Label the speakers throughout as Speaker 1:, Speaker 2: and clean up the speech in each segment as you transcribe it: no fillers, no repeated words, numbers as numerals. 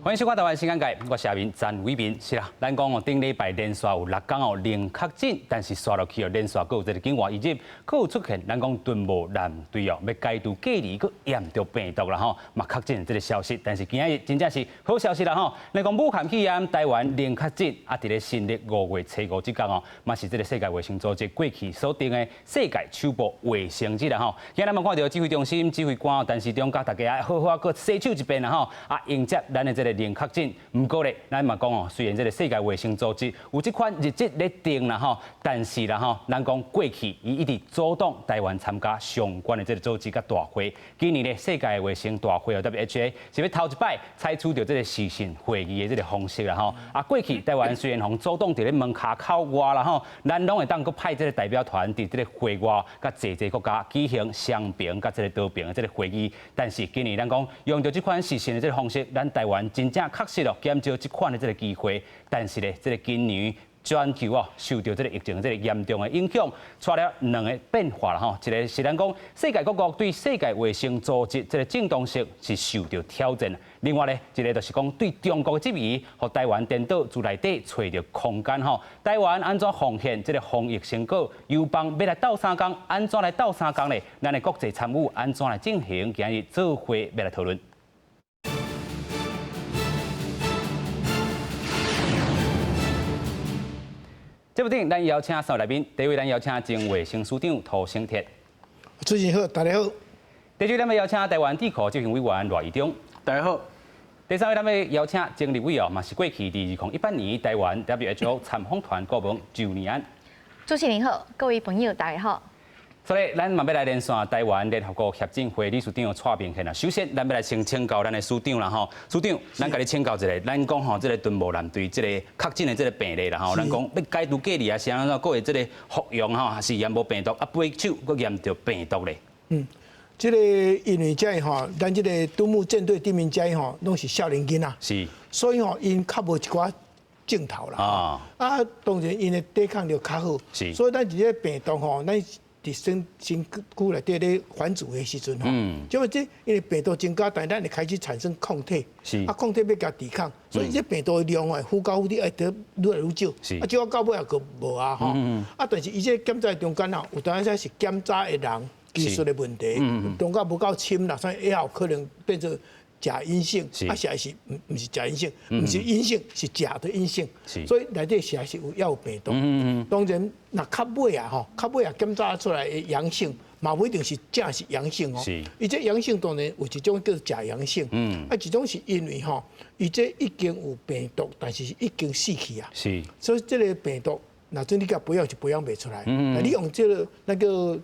Speaker 1: 歡迎收看台灣新眼界，我是阿明詹偉民。是啦，咱講哦，頂禮拜連續有六工哦零確診，但是紲落去哦連續閣有這個境外移入，閣有出現咱講敦睦艦隊哦，欲解除隔離閣驗著病毒啦吼，嘛確診這个消息。但是今仔日真正是好消息啦吼，咱講武漢肺炎台灣零確診，啊，佇咧新曆5月初5這工哦，嘛是這个世界衛生組織過去所定的世界手部衛生日啦吼。今仔日咱看著指揮中心指揮官陳時中佮大家好好閣洗手一遍啦吼，啊，迎接咱的這个零確診。毋過咧，咱嘛講哦，雖然這个世界衛生組織有這款日子咧定啦吼，但是啦吼，咱講過去伊一直阻擋台灣參加相關的這个組織佮大會。今年咧世界衛生大會哦，WHO 是欲頭一擺採取著這个視訊會議的這个方式啦吼。啊，過去台灣雖然予阻擋佇咧門跤口外啦吼，咱攏會當閣派這个代表團佇這个會外佮濟濟國家舉行雙邊佮這个多邊的這个會議，但是今年咱講用著這款視訊的這个方式，咱台灣真正確實哦減少這款的這个機會，但是咧，這个今年全球哦受著這个疫情這个嚴重的影響，帶來兩个變化啦吼。一个是咱講世界各國對世界衛生組織這个正當性是受著挑戰，另外咧，一个就是講對中國的質疑，予台灣顛倒自內底揣著空間吼。台灣按怎奉獻這个防疫成果？友邦欲來鬥相共，按怎來鬥相共咧？咱的國際參與按怎來進行？今日做伙欲來討論。節目頂，咱邀請三位來賓。第一位，咱邀請前衛生署長涂醒哲。
Speaker 2: 主持人好，大家好。
Speaker 1: 第二位，咱欲邀請台灣智庫執行委員賴怡忠。
Speaker 3: 大家好。
Speaker 1: 第三位，咱欲邀請前立委哦，嘛是過去佇2018年台灣 WHO 參訪團顧問周念安。
Speaker 4: 主持人好，各位朋友大家好。
Speaker 1: 所以，咱嘛欲來連線台灣聯合國協進會理事長蔡明憲啦。首先，咱欲來先請教咱的署長啦吼。署長，咱共你請教一下，咱講吼，這个敦睦艦隊這个確診的這个病例啦吼，咱講欲解除隔離啊，是按怎，閣會這个服用吼，還是驗無病毒啊？飛手閣驗著病毒咧？
Speaker 2: 嗯，這个因為這吼，咱這个敦睦艦隊頂面這吼，攏是少年囡仔，所以吼，𪜶較無一寡症頭啦。啊，當然𪜶的抵抗力較好，所以咱這个病毒吼，咱佇身身軀內底咧繁殖的時陣吼，就這因為病毒增加，但咱會開始產生抗體，啊抗體欲共抵抗，所以這病毒的量會忽高忽低，會得愈來愈少，啊少到尾也閣無啊吼，啊但是伊這檢查中間啊，有當時是檢查的人技術的問題，中間無夠深啦，所以以後可能變做假陰性，啊實在是毋毋是假陰性，毋是陰性，是假的陰性，所以內底實在是有抑有病毒。當然，若較尾啊吼，較尾啊檢查出來的陽性，嘛無一定是正是陽性哦。伊這陽性當然有一種叫做假陽性，啊一種是因為吼，伊這已經有病毒，但是已經死去啊。所以這个病毒，若準你共培養是培養袂出來。你用這个那個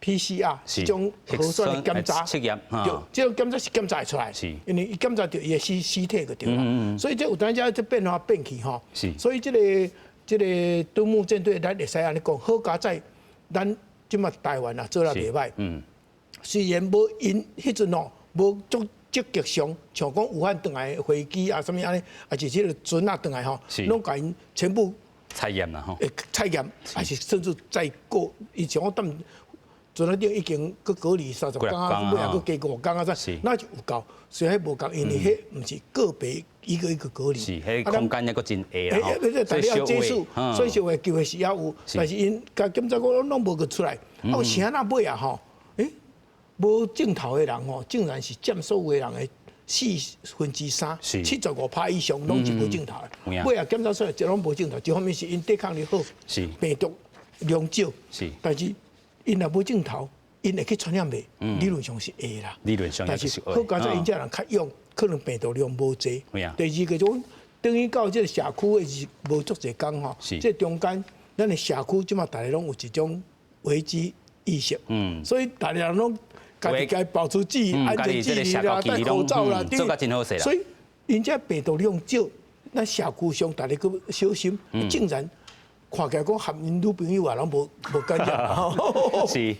Speaker 2: PCR 這種核酸的檢查，
Speaker 1: 測驗，
Speaker 2: 對，這種檢查是檢查會出來，因為伊檢查著伊的屍屍體就對啦。所以這有當時這變化變去吼，所以這个這个敦睦艦隊，咱會使按呢講，好佳哉咱這馬台灣啊做了袂䆀。雖然無𪜶彼陣吼無足積極上，像講武漢轉來的飛機啊，啥物按呢，抑是這个船仔轉來吼，攏共𪜶全部
Speaker 1: 採驗啦吼，
Speaker 2: 會採驗，還是甚至再過，伊像我當。船仔頂已經閣隔離30工啊，尾仔閣加5工啊，啥，那就有夠。雖然彼無仝，因為彼毋是個別一個一個隔離，
Speaker 1: 是，彼空間抑閣真狹啦吼，
Speaker 2: 所以要接觸，所以小話機會是猶有，但是𪜶共檢查講攏無閣出來，啊，是按怎尾啊吼？欸，無症頭的人吼，竟然是佔所有的人的3/4，75%以上攏是無症頭的。尾仔檢查出來，一攏無症頭，一方面是𪜶抵抗力好，病毒量少，但是。𪜶若無症頭，𪜶會去傳染袂？理論上是會啦。
Speaker 1: 理論上
Speaker 2: 但是好佳哉𪜶這人較勇，可能病毒量無濟。第二個種等於到這个社區的是無足濟工吼。這中間咱的社區這馬逐家攏有一種危機意識。所以逐家人攏家己家保持距離、安全距離啦，戴口罩啦，
Speaker 1: 做甲真好勢啦。
Speaker 2: 所以𪜶這病毒量少，咱社區上逐家閣小心，竟然。看起來講含𪜶女朋友也攏無無感染，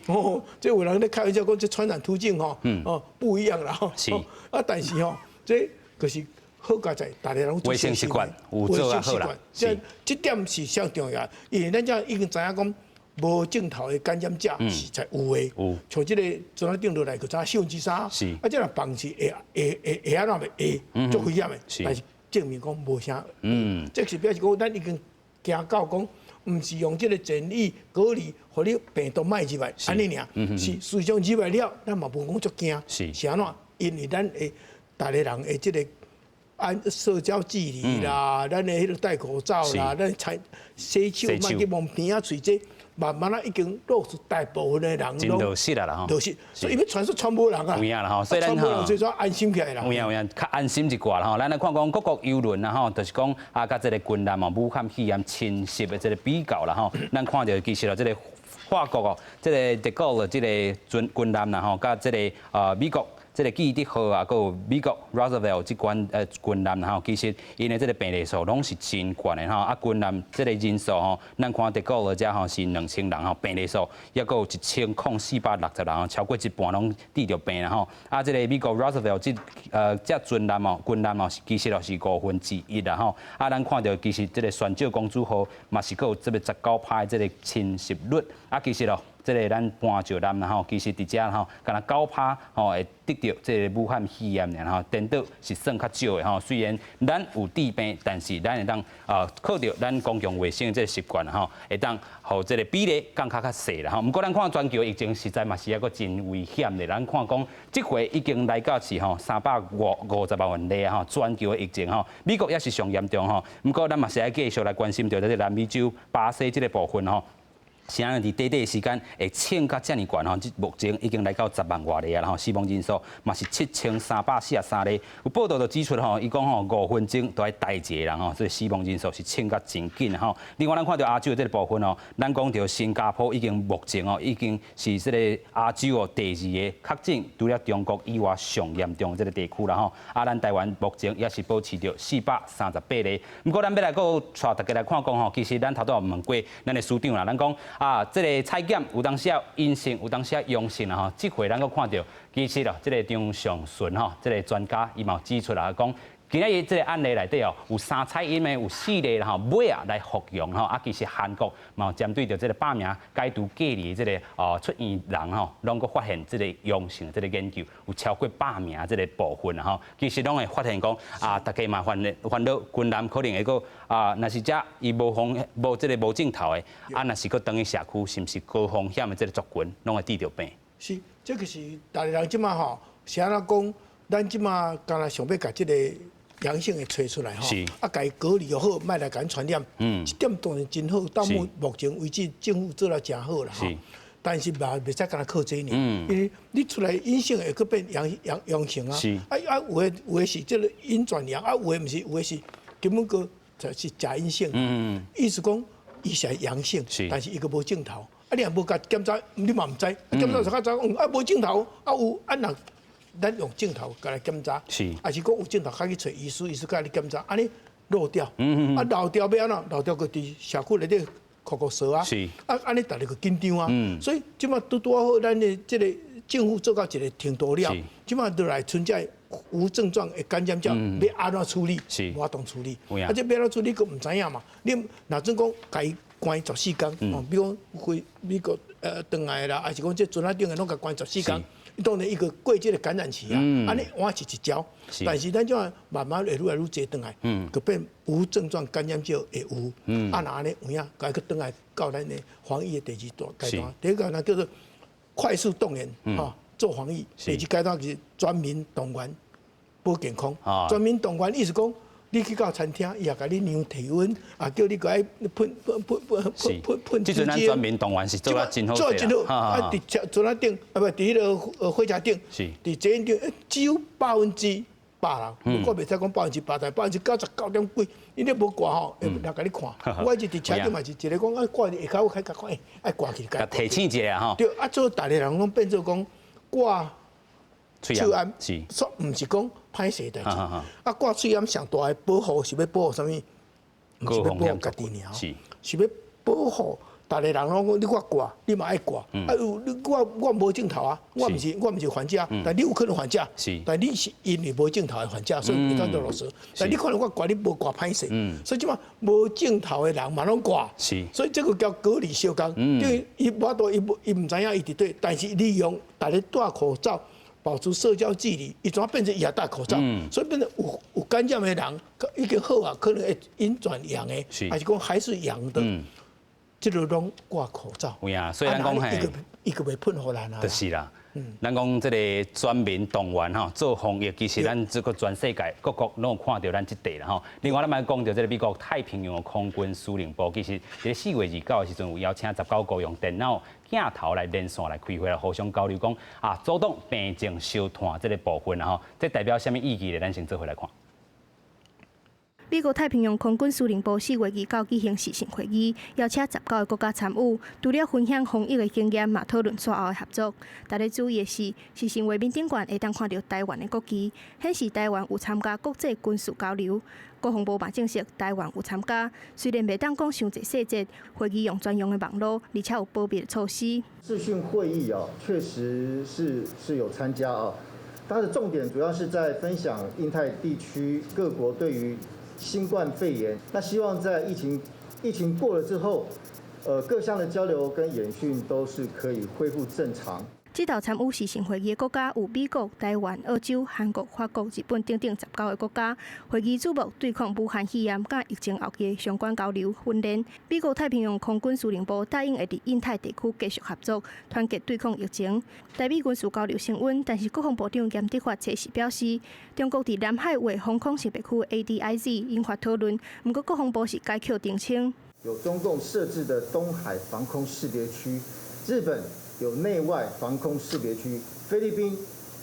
Speaker 2: 哦，這有人咧開玩笑講，這傳染途徑吼，哦不一樣啦，啊，但是吼，這就是好佳哉，逐家攏
Speaker 1: 衛生習慣有做較好啦，
Speaker 2: 這這點是上重要，因為咱這已經知影講，無症頭的感染者實在有的，像這個船仔頂落來就知四分之三，啊，這若放是會會會會按怎會足危險的，但是證明講無啥，這是表示講咱已經驚到講，毋是用這個檢疫隔離，予你病毒莫入來，按呢爾，是事實上入來了，咱嘛無講足驚，是按怎？因為咱會逐个人的這個按社交距離啦，咱的彼個戴口罩啦，咱洗手，莫去摸鼻仔喙這。慢慢啊，已經落實大部分的人
Speaker 1: 攏落實啦吼，
Speaker 2: 落實，所以欲傳說傳無人啊，
Speaker 1: 有影啦吼，所以咱
Speaker 2: 吼，所以說安心起來啦。
Speaker 1: 有影有影，較安心一寡啦吼。咱來看講各國郵輪啦吼，就是講啊，佮這個軍艦哦，武漢肺炎侵襲的這個比較啦吼。咱看著其實哦，這個法國哦，這個德國的這個軍軍艦啦吼，佮這個美國這個紀德號啊，閣有美國 Roosevelt 這款軍艦吼，其實𪜶的這個病例數攏是真懸的吼。啊，軍艦這個人數吼，咱看德國的遮吼是2000人吼，病例數抑閣有100460人，超過一半攏得著病啦吼。啊，這個美國 Roosevelt 這船艦哦，軍艦哦，其實哦是1/5啦吼。啊，咱看著其實這個船長公主號嘛是閣有這個19%的這個侵襲率。啊，其實哦，這個咱搬石艦啦吼，其實佇遮吼，敢若9%吼會得著這個武漢肺炎爾吼，顛倒是算較少的吼。雖然咱有致病，但是咱會當靠著咱公共衛生的這個習慣吼，會當予這個比例降較較細啦吼。毋過咱看全球疫情實在嘛是抑閣真危險的。咱看講，這回已經來到是吼350萬例吼，全球的疫情吼，美國也是上嚴重吼。毋過咱嘛是愛繼續來關心著這個南美洲巴西這個部分吼。啥人佇短短時間會衝到遮爾懸吼？這目前已經來到10萬外例啊，吼，死亡人數嘛是7343例。有報道就指出吼，伊講吼5分鐘都愛刣一個人吼，所以死亡人數是衝甲真緊吼。另外，咱看著亞洲的這個部分吼，咱講著新加坡已經目前哦已經是這個亞洲哦第二個確診，除了中國以外上嚴重的這個地區啦吼。啊，咱台灣目前也是保持著438例。毋過，咱欲來閣帶大家來看講吼，其實咱頭拄有問過咱的司長啦，咱講啊，這個採檢有當時有陰性，有當時陽性啦吼。這回咱閣看著，其實哦，這個張尚淳吼，這個專家伊嘛有指出來講，今仔日這個案例內底哦，有三採陰的，有四例吼，尾仔來復陽吼。啊，其實韓國嘛有針對著這個百名解除隔離的這個出院人吼，攏閣發現這個陽性的這個研究，有超過百名這個部分吼。其實攏會發現講啊，大家嘛煩惱煩惱，軍艦可能會閣啊，若是遮伊無風無這個無症頭的，啊，若是閣轉去社區，是毋是高風險的這個族群，攏會得著病？
Speaker 2: 是，這個是逐个人這馬吼，是按怎講？咱這馬敢若想欲共這個陽性的揣出來吼，啊，共伊隔離就好，莫來共傳染。這點當然真好，到目前為止政府做了誠好啦。但是嘛，袂使干焦靠這爾，因為你出來陰性會閣變陽陽陽性啊。啊啊，有的有的是這個陰轉陽，啊有的毋是，有的是根本閣就是假陰性。意思講伊是陽性，但是伊閣無症頭。啊，你若無共檢查，你嘛毋知。檢查就較知講，啊無症頭，啊有啊若咱用症頭共來檢查，抑是講有症頭較去揣醫師，醫師共你檢查，按呢漏掉，啊漏掉欲按怎？漏掉閣佇社區內底擴擴趖啊，啊按呢逐个閣緊張啊，所以這馬拄拄好，咱的這個政府做到一個程度了，這馬落來賰這無症狀的感染者，欲按怎處理？無法度處理，啊這欲按怎處理，閣毋知影嘛？你若準講共伊關14工，哦，比如講回美國轉來啦，抑是講這船仔頂的攏共關十四工。當然伊閣過這個感染期啊，按呢換是一招，但是咱這樣慢慢會愈來愈濟轉來，閣變無症狀感染者會有，啊若按呢有影，共伊閣轉來到咱的防疫的第二段階段，第一個呢叫做快速動員，吼做防疫，第二階段是全民動員保健康，全民動員意思講，你去到餐廳，伊也共你量體溫，啊叫你閣愛噴噴噴噴噴噴噴。
Speaker 1: 這陣咱全民動員是做得真好，
Speaker 2: 做真好。啊，佇船仔頂，啊毋佇彼个火車頂，佇捷運頂，只有100%人，我袂使講100%，但99.幾%，𪜶咧無掛吼，會來共你看。我一佇車頂嘛是一个講啊掛佇下跤，我較較看，愛掛起來。
Speaker 1: 提醒一下吼。
Speaker 2: 對，啊，做逐个人攏變做講掛
Speaker 1: 喙罨，
Speaker 2: 說毋是講歹勢代誌。啊，掛喙罨上大的保護是欲保護啥物？毋是欲保護家己爾，是欲保護逐个人攏講你我掛，你嘛愛掛。啊有你我我無症頭啊，我毋是患者，但你有可能患者。但你是因為無症頭的患者，所以會當做落實。但你可能我掛你無掛歹勢，所以這擺無症頭的人嘛攏掛。所以這個叫隔離相仝。等於伊無法度，伊無伊毋知影伊佇佗，但是利用逐家戴口罩，保持社交距離，伊怎變成伊也戴口罩，所以變成有感染的人已經好啊，可能會陰轉陽的，還是講還是陽的，這個攏掛口罩。
Speaker 1: 有影，所以咱講嘿，
Speaker 2: 伊個袂噴予咱啊。
Speaker 1: 就是啦。咱講這個全民動員吼做防疫，其實咱這個全世界各國攏有看著咱這塊啦吼。另外，咱嘛講著這個美國太平洋空軍司令部，其實佇4月29的時陣有邀請19國用電腦鏡頭來連線來開會，來互相交流講啊，阻擋病情相傳這個部分啦吼。這代表啥物意義咧？咱先做伙來看。
Speaker 3: 美國太平洋空軍司令部4月29舉行視訊會議，邀請19個國家參與，除了分享防疫的經驗，嘛討論紲後的合作。值得注意的是，視訊畫面頂懸會當看著台灣的國旗，顯示台灣有參加國際軍事交流。國防部嘛證實台灣有參加，雖然袂當講傷濟細節，會議用專用的網路，而且有保密的措施。
Speaker 5: 視訊會議啊，確實是有參加啊，它的重點主要是在分享印太地區各國對於新冠肺炎，那希望在疫情過了之後，各項的交流跟演訓都是可以恢復正常。
Speaker 3: 這道參與視訊會議的國家有美國、台灣、澳洲、韓國、法國、日本等等19個國家。會議矚目對抗武漢肺炎佮疫情後期相關交流訓練。美國太平洋空軍司令部答應會佇印太地區繼續合作，團結對抗疫情。台美軍事交流升溫，但是國防部長嚴德發這時表示，中國佇南海劃防空識別區 ADIZ 引發討論，毋過國防部是改口澄清。
Speaker 5: 有中共設置的東海防空識別區，日本有內外防空識別區，菲律賓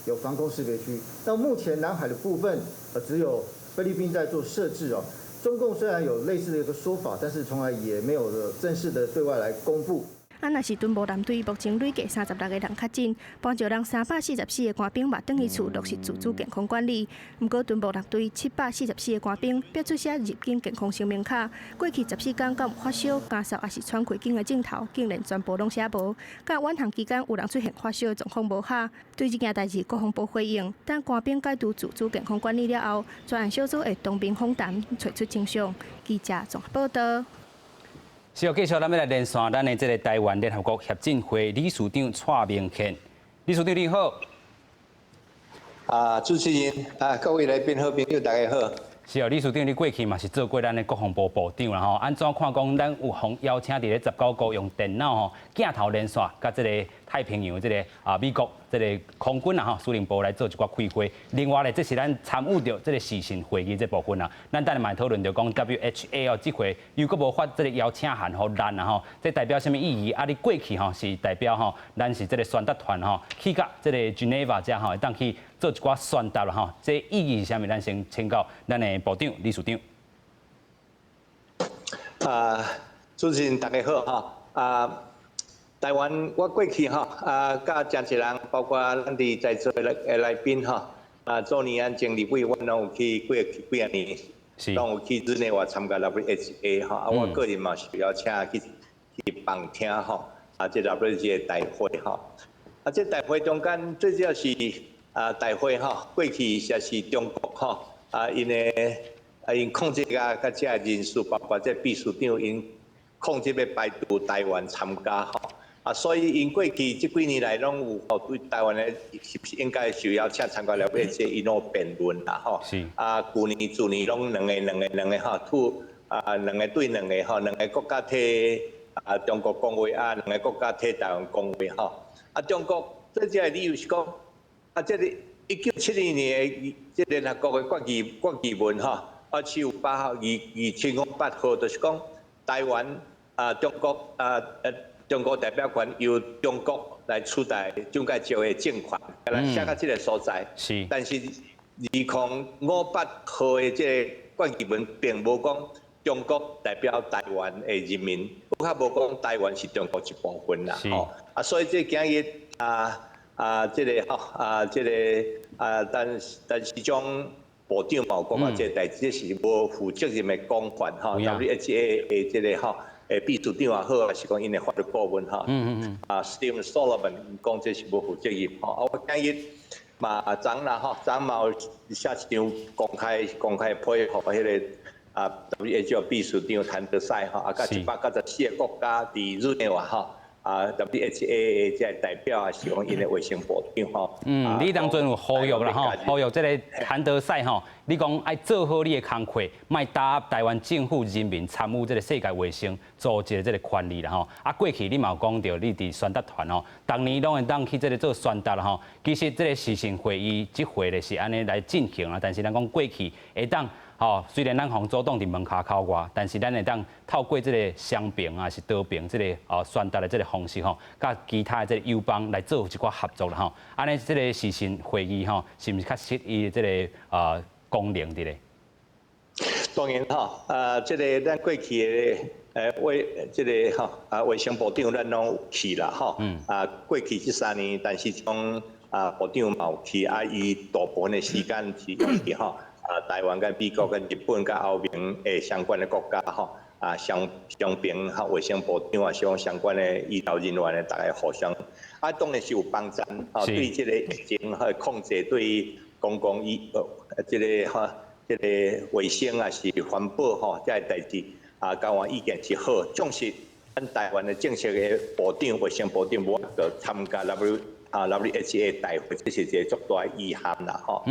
Speaker 5: 有防空識別區。到目前南海的部分，只有菲律賓在做設置哦。中共雖然有類似的一個說法，但是從來也沒有正式的對外來公布。
Speaker 3: 啊，若是敦睦艦隊目前累計36個人確診，幫助人344個官兵嘛轉去厝落實自主健康管理。毋過敦睦艦隊744個官兵必須寫入境健康聲明卡，過去14天敢有發燒、咳嗽抑是喘氣緊的症頭，竟然全部攏寫無。佮遠航期間有人出現發燒的狀況無合。對這件代誌，國防部回應，等官兵解除自主健康管理了後，專案小組會當面訪談，揣出真相。記者綜合報道。
Speaker 1: 是哦，繼續咱欲來連線咱的這個台灣聯合國協進會理事長蔡明憲，理事長你好。
Speaker 6: 啊，主持人啊，各位來賓好朋友大家好。
Speaker 1: 是哦，理事長，你過去嘛是做過咱的國防部部長啦吼，按怎看講咱有予邀請佇咧19國用電腦吼鏡頭連線，佮這個太平洋這個啊美國這個空軍啊吼司令部來做一寡開會。另外咧，這是咱參與著這個視訊會議這部分啊，咱等下嘛討論著講 WHA 哦，這回又閣無發這個邀請函予咱啊吼，這代表啥物意義？啊，你過去吼是代表吼，咱是這個宣達團吼去到這個 Geneva 遮吼，會當去做一寡宣達啦吼，這意義是啥物？咱先請教咱的部長、理事長。
Speaker 6: 啊，主持人大家好哈。啊，台灣我過去哈啊，佮誠濟人，包括咱佇在座的來賓哈，啊，早年按前立委，阮攏有去過去幾仔年，攏有去日內瓦參加 WHA 哈。啊，我個人嘛是邀請去旁聽吼，啊，這 WHA 大會吼。啊，這大會中間最主要是啊，大會吼，過去實是中國吼，啊，𪜶的啊，𪜶控制甲佮這人數，包括這秘書長𪜶控制欲排除台灣參加吼，啊，所以𪜶過去這幾年來攏有吼對台灣的是毋是應該受邀請參加了這𪜶攏有辯論啦吼。啊，舊年、去年攏兩個、兩個、兩個吼，吐啊兩個對兩個吼，兩個國家替啊中國講話，啊兩個國家替台灣講話吼。啊，中國最主要理由是講，啊，這個1972年的這聯合國的決議文吼，啊758號2008號，就是講台灣啊中國啊中國代表權由中國來取代蔣介石的政權，共咱寫到這個所在。但是2058號的這個決議文並無講中國代表台灣的人民，閣較無講台灣是中國一部分啦。吼，啊，所以這今日啊啊，這個吼啊，這個啊，陳時中部長嘛有講啊，這個代誌這是無負責任的講法吼，WHA 的這個吼。的秘書長也好，抑是講𪜶的法律顧問吼，Stephen Sullivan 講這是無負責任吼。啊，我建議嘛，昨啦吼，昨嘛有寫一張公開批予彼个WHO 秘書長譚德塞吼，啊，佮194個國家佇日內瓦吼。WHA 的這個代表抑是講𪜶的衛生部長吼。
Speaker 1: 嗯，你當陣有呼籲啦吼，呼籲這个譚德塞吼，你講愛做好你的工課，莫打壓台灣政府人民參與這个世界衛生組織的這个權利啦吼。啊，過去你嘛有講著，你佇宣達團吼，逐年攏會當去這个做宣達啦吼。其實這个視訊會議這回咧是按呢來進行啦，但是咱講過去會當。吼，雖然咱予阻擋佇門跤口外，但是咱會當透過這个雙邊抑是多邊這个宣達的這个方式吼，佮其他的這个友邦來做一寡合作啦吼。按呢，這个視訊會議吼，是毋是較適宜這个功能佇咧？
Speaker 6: 當然吼，啊，這个咱過去的衛這个吼衛生部長咱攏有去啦吼。啊，過去這3年，陳時中部長嘛有去，啊，伊大部分的時間是用去吼。啊，台灣佮美國、佮日本、佮歐盟的相關的國家吼，啊，雙邊吼衛生部長啊，相相關的醫療人員的逐家互相，啊，當然是有幫助吼，對這个疫情和控制，對公共醫這个吼，這个衛生啊是環保吼，這个代誌啊，交換意見是好。總是咱台灣的正式的部長、衛生部長無法度參加 WHA 大會，這是一个足大的遺憾啦吼。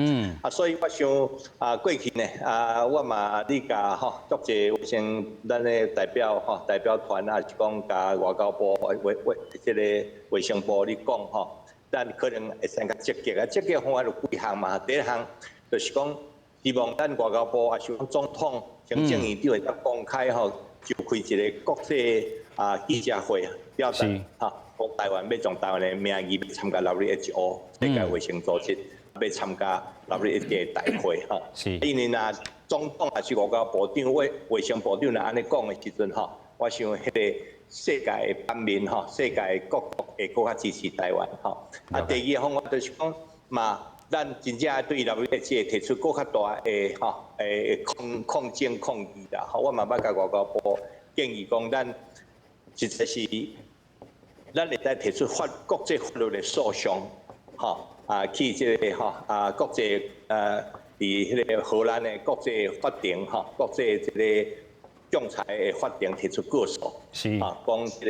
Speaker 6: 啊，所以我想啊，過去呢，啊，我嘛你共吼，足濟衛生咱的代表吼，代表團啊，是講共外交部衛這个衛生部咧講吼，咱可能會使較積極啊，積極方法有幾項嘛。第一項就是講，希望咱外交部抑是講總統、行政院長會當公開吼，召開一个國際記者會，表達吼。講台灣欲從台灣的名義欲參加 WHO 世界衛生組織，欲參加 WHO 大會吼。因為若總統抑是外交部長、衛生部長若按呢講的時陣吼，我想彼个世界的版面吼，世界各國會閣較支持台灣吼。啊，第二个方法就是講嘛，咱真正愛對 WHO 提出閣較大的吼，抗爭抗議啦。吼，我嘛捌共外交部建議講，咱實在是。咱會使提出國際法律的訴訟，吼啊，去這个吼啊國際佇彼个荷蘭的國際法庭吼，國際這个仲裁的法庭提出告訴，啊，講這个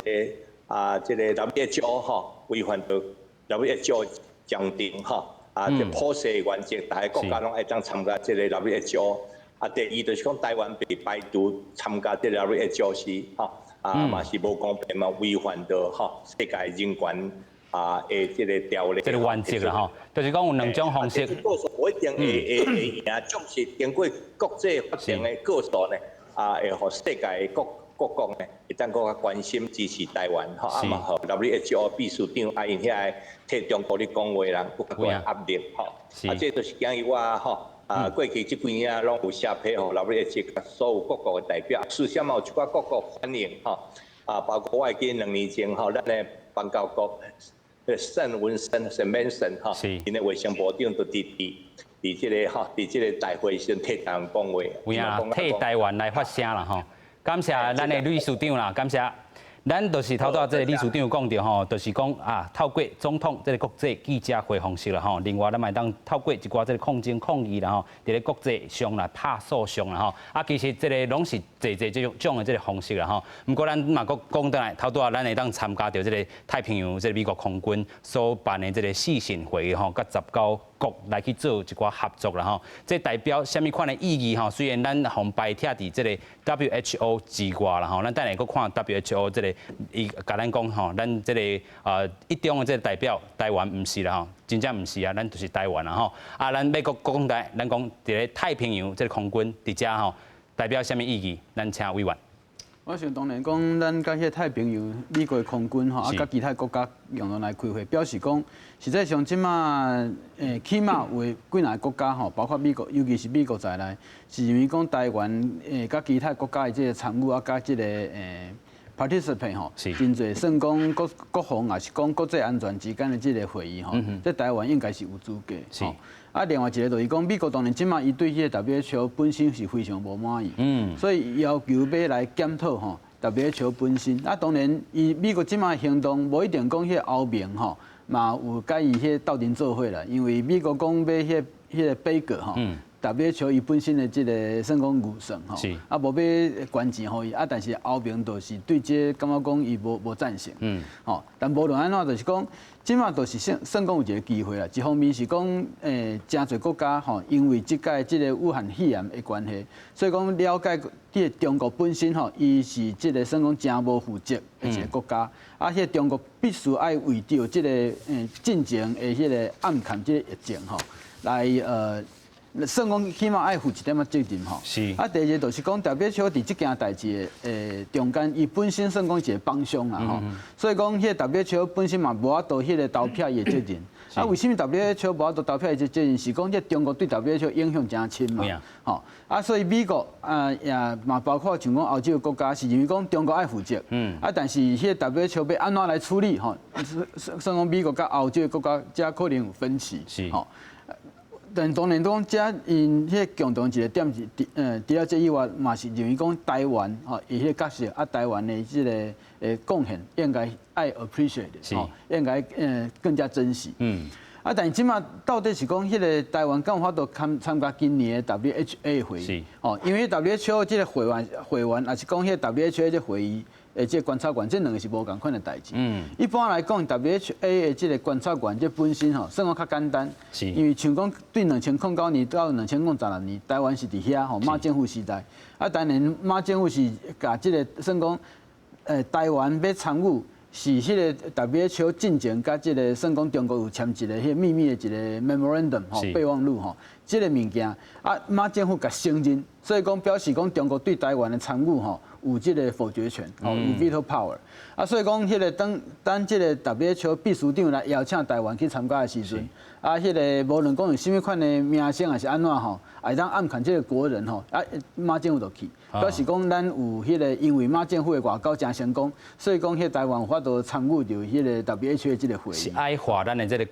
Speaker 6: 這个 WHO 吼違反著 WHO 章程吼，啊，這普世原則，逐个國家攏愛當參加這个 WHO。啊，第二就是講台灣被排除參加這个 WHO 是吼。啊，嘛是無公平嘛，違反著吼世界人權的這个條例。
Speaker 1: 這个原則啦吼，就是講有兩種方式。
Speaker 6: 告訴無一定會贏，總是經過國際法庭的告訴呢，啊，會予世界各國呢，會當閣較關心支持台灣吼，啊嘛予 WHO 秘書長啊，𪜶遐个替中國咧講話人閣較壓力吼。啊，這就是今日我吼。啊，過去這幾年攏有寫批予 WHO 所有各國的代表，事實上嘛有一寡各國反應吼，啊，包括我會記2年前吼，咱的邦交國聖文森、聖文森吼，𪜶的衛生部長就佇這个吼，佇這个大會時陣替台灣講話，
Speaker 1: 有影替台灣來發聲啦吼，感謝咱的呂處長啦，感謝。咱就是頭拄仔這个理事長講著吼，就是講啊，透過總統這个國際記者會方式啦吼，另外咱嘛會當透過一寡這个抗爭抗議啦吼，佇咧國際上來拍訴訟啦吼。啊，其實這个攏是濟濟這種的這个方式啦吼。毋過咱嘛閣講轉來，頭拄仔咱會當參加著這个太平洋這个美國空軍所辦的這个視訊會議吼，佮19國來去做一寡合作啦吼。這代表啥物款的意義吼？雖然咱予排斥佇這个 WHO 之外啦吼，咱等下閣看 WHO 這个伊共咱講吼，咱這个一中的這个代表台灣毋是啦吼，真正毋是啊，咱就是台灣啦吼。啊，咱欲閣講來，咱講佇咧太平洋這个空軍佇遮吼，代表啥物意義？咱請委員。
Speaker 7: 我想當然講，咱佮彼个太平洋美國的空軍吼，啊，佮其他國家共同來開會，表示講，實際上這馬起碼有幾若个國家吼，包括美國，尤其是美國在內，是認為講台灣佮其他國家的這个參與啊，佮這个participate 吼，真濟算講國防抑是講國際安全之間的這个會議吼，這台灣應該是有資格。啊，另外一个就是講，美國當然這馬伊對彼个 WHO 本身是非常無滿意，所以要求欲來檢討吼， WHO 本身。啊，當然，伊美國這馬行動無一定講彼個歐盟吼，嘛有佮伊彼鬥陣做伙啦。因為美國講欲彼個杯葛吼，WHO 伊本身的這个算講預算吼，啊無欲捐錢予伊，啊但是歐盟就是對這個感覺講伊無贊成，吼，但無論按怎，就是講，這馬就是算算講有一個機會啦。一方面是講，誠濟國家吼，因為這擺這个武漢肺炎的關係，所以講了解這个中國本身吼，伊是這个算講誠無負責的一個國家，啊，彼个中國必須愛為著這个進前的彼个暗藏這个疫情吼，來算講起碼愛負一點仔責任吼。啊，第二個就是講，WHO 佇這件代誌的中間，伊本身算講一個幫兇啦吼。所以講，彼個 WHO 本身嘛無法度彼個投票伊的責任。啊，為啥物 WHO 無法度投票伊的責任？是講這中國對 WHO 影響誠深嘛。吼。啊，所以美國啊也嘛包括像講歐洲國家是認為講中國愛負責。啊，但是彼個 WHO 欲按怎來處理吼？算算講美國佮歐洲國家遮可能有分歧。吼。但當然講，遮𪜶彼個共同一個點是，除了這以外，嘛是認為講台灣吼，伊彼個角色啊，台灣的這个貢獻應該愛 appreciate，吼，應該更加珍惜。啊，但是這馬到底是講彼个台灣敢有法度參加今年的 WHA 會議？吼，因為 WHO 這个會員，抑是講彼个 WHA 這會議的這個觀察員，這兩个是無仝款的代誌。一般來講，WHA 的這个觀察員，這本身吼，算講較簡單。因為像講對2009年到2016年，台灣是佇遐吼馬政府時代。啊，當然馬政府是共這个算講，台灣欲參與。是彼个 WHO 進前佮這个算講中國有簽一个彼个秘密的一个 memorandum 吼備忘錄吼，這个物件啊馬政府共承認，所以講表示講中國對台灣的參與吼有這个否決權，吼有 veto power。啊，所以講彼个當當這个 WHO 秘書長來邀請台灣去參加的時陣，啊，彼个無論講有啥物款的名聲抑是按怎吼，會當暗崁這个國人吼，啊馬政府就去，表示講咱有彼个因為馬政府的外交誠成功，所以講彼台灣有法度參與著彼个 WHO 這个會議。
Speaker 1: 是矮化咱的這个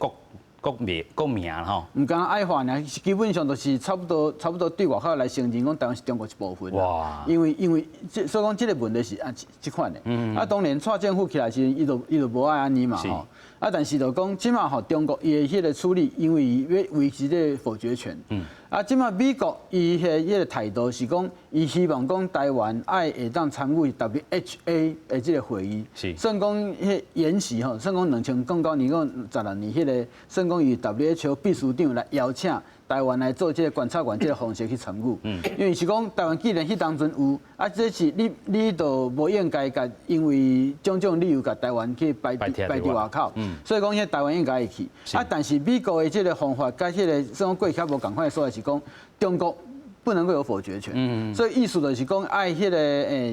Speaker 1: 國名吼。
Speaker 7: 毋敢矮化爾，基本上就是差不多對外口來承認講台灣是中國一部分。哇！因為這所以講這个問題是按這款的。啊，當然蔡政府起來時，伊就無愛按呢嘛吼。啊，但是就講這馬吼中國伊的彼个處理，因為伊欲維持這个否決權。啊，這馬美國伊彼個態度是講，伊希望講台灣愛會當參與 WHA 的這个會議。算講彼延時吼，算講2009年講16年彼个，算講以 WHO 秘書長來邀請台灣來做這个觀察員這个方式去參與。因為是講台灣既然彼當陣有，啊，這是你就無應該共因為種種理由共台灣去排佇外口。所以講，彼台灣應該會去。啊，但是美國的這个方法，佮彼个算講過去較無仝款的所在是講，中國不能夠有否決權。所以意思就是講，愛彼个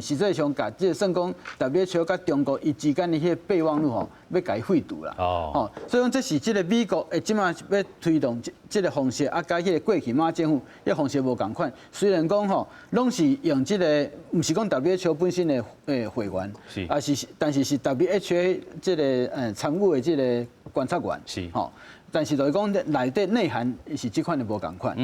Speaker 7: 實際上共這个算講 WHO 佮中國伊之間的彼个備忘錄吼，欲共伊廢除啦。吼，所以講這是這个美國這馬欲推動這个方式，啊，佮彼个過去馬政府彼方式無仝款。雖然講吼，攏是用這个，毋是講 WHO 本身的會員，啊是，但是是 WHA 這个參與的這个觀察員。吼。但是就是講內底內涵是這款的無仝款。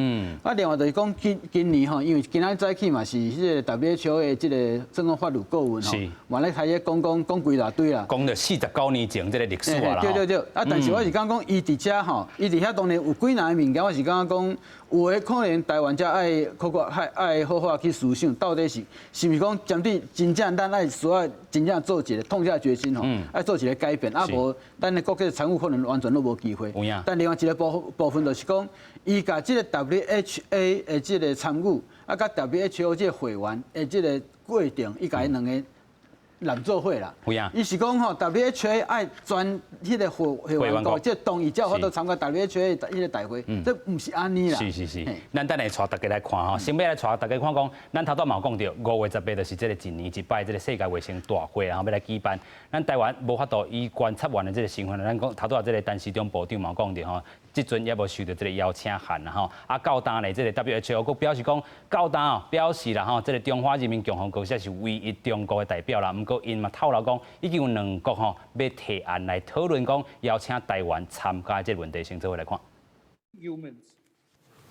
Speaker 7: 啊，另外就是講今年吼，因為今仔早起嘛是彼个 WHO 的這个算講法律顧問吼，嘛咧開始講講講規大堆啦。
Speaker 1: 講著49年前這个歷史啦。
Speaker 7: 對對對。啊，但是我是感覺講，伊佇遮吼，伊佇遐當然有幾若个物件，我是感覺講，有的可能台灣才愛閣較愛好好去思想，到底是毋是講針對真正咱愛需要真正做一个痛下決心吼，愛做一个改變，啊無咱的國際參與可能完全攏無機會。但另外一个部分就是講，伊共這个 WHA 的這个參與，啊，佮 WHO 這个會員的這个過程，伊共伊兩个攬做伙啦。伊是講吼，WHA 愛全彼个會員國，這同意才有法度參加 WHA 彼個大會，這毋是按呢啦。
Speaker 1: 是是是，咱等下帶大家來看吼，先欲來帶大家看講，咱頭拄嘛有講著，5月18就是這个一年一擺這个世界衛生大會，然後欲來舉辦。咱台灣無法度以觀察員的這个身份，咱講頭拄仔這个陳時中部長嘛講著吼，這陣猶無收著這个邀請函啦吼。啊，到今咧，這个 WHO 閣表示講，到今哦表示啦吼，這个中華人民共和國才是唯一中國的代表啦。毋過𪜶嘛透露講，已經有兩國吼欲提案來討論講邀請台灣參加這个問題，先做伙來看。
Speaker 8: Humans.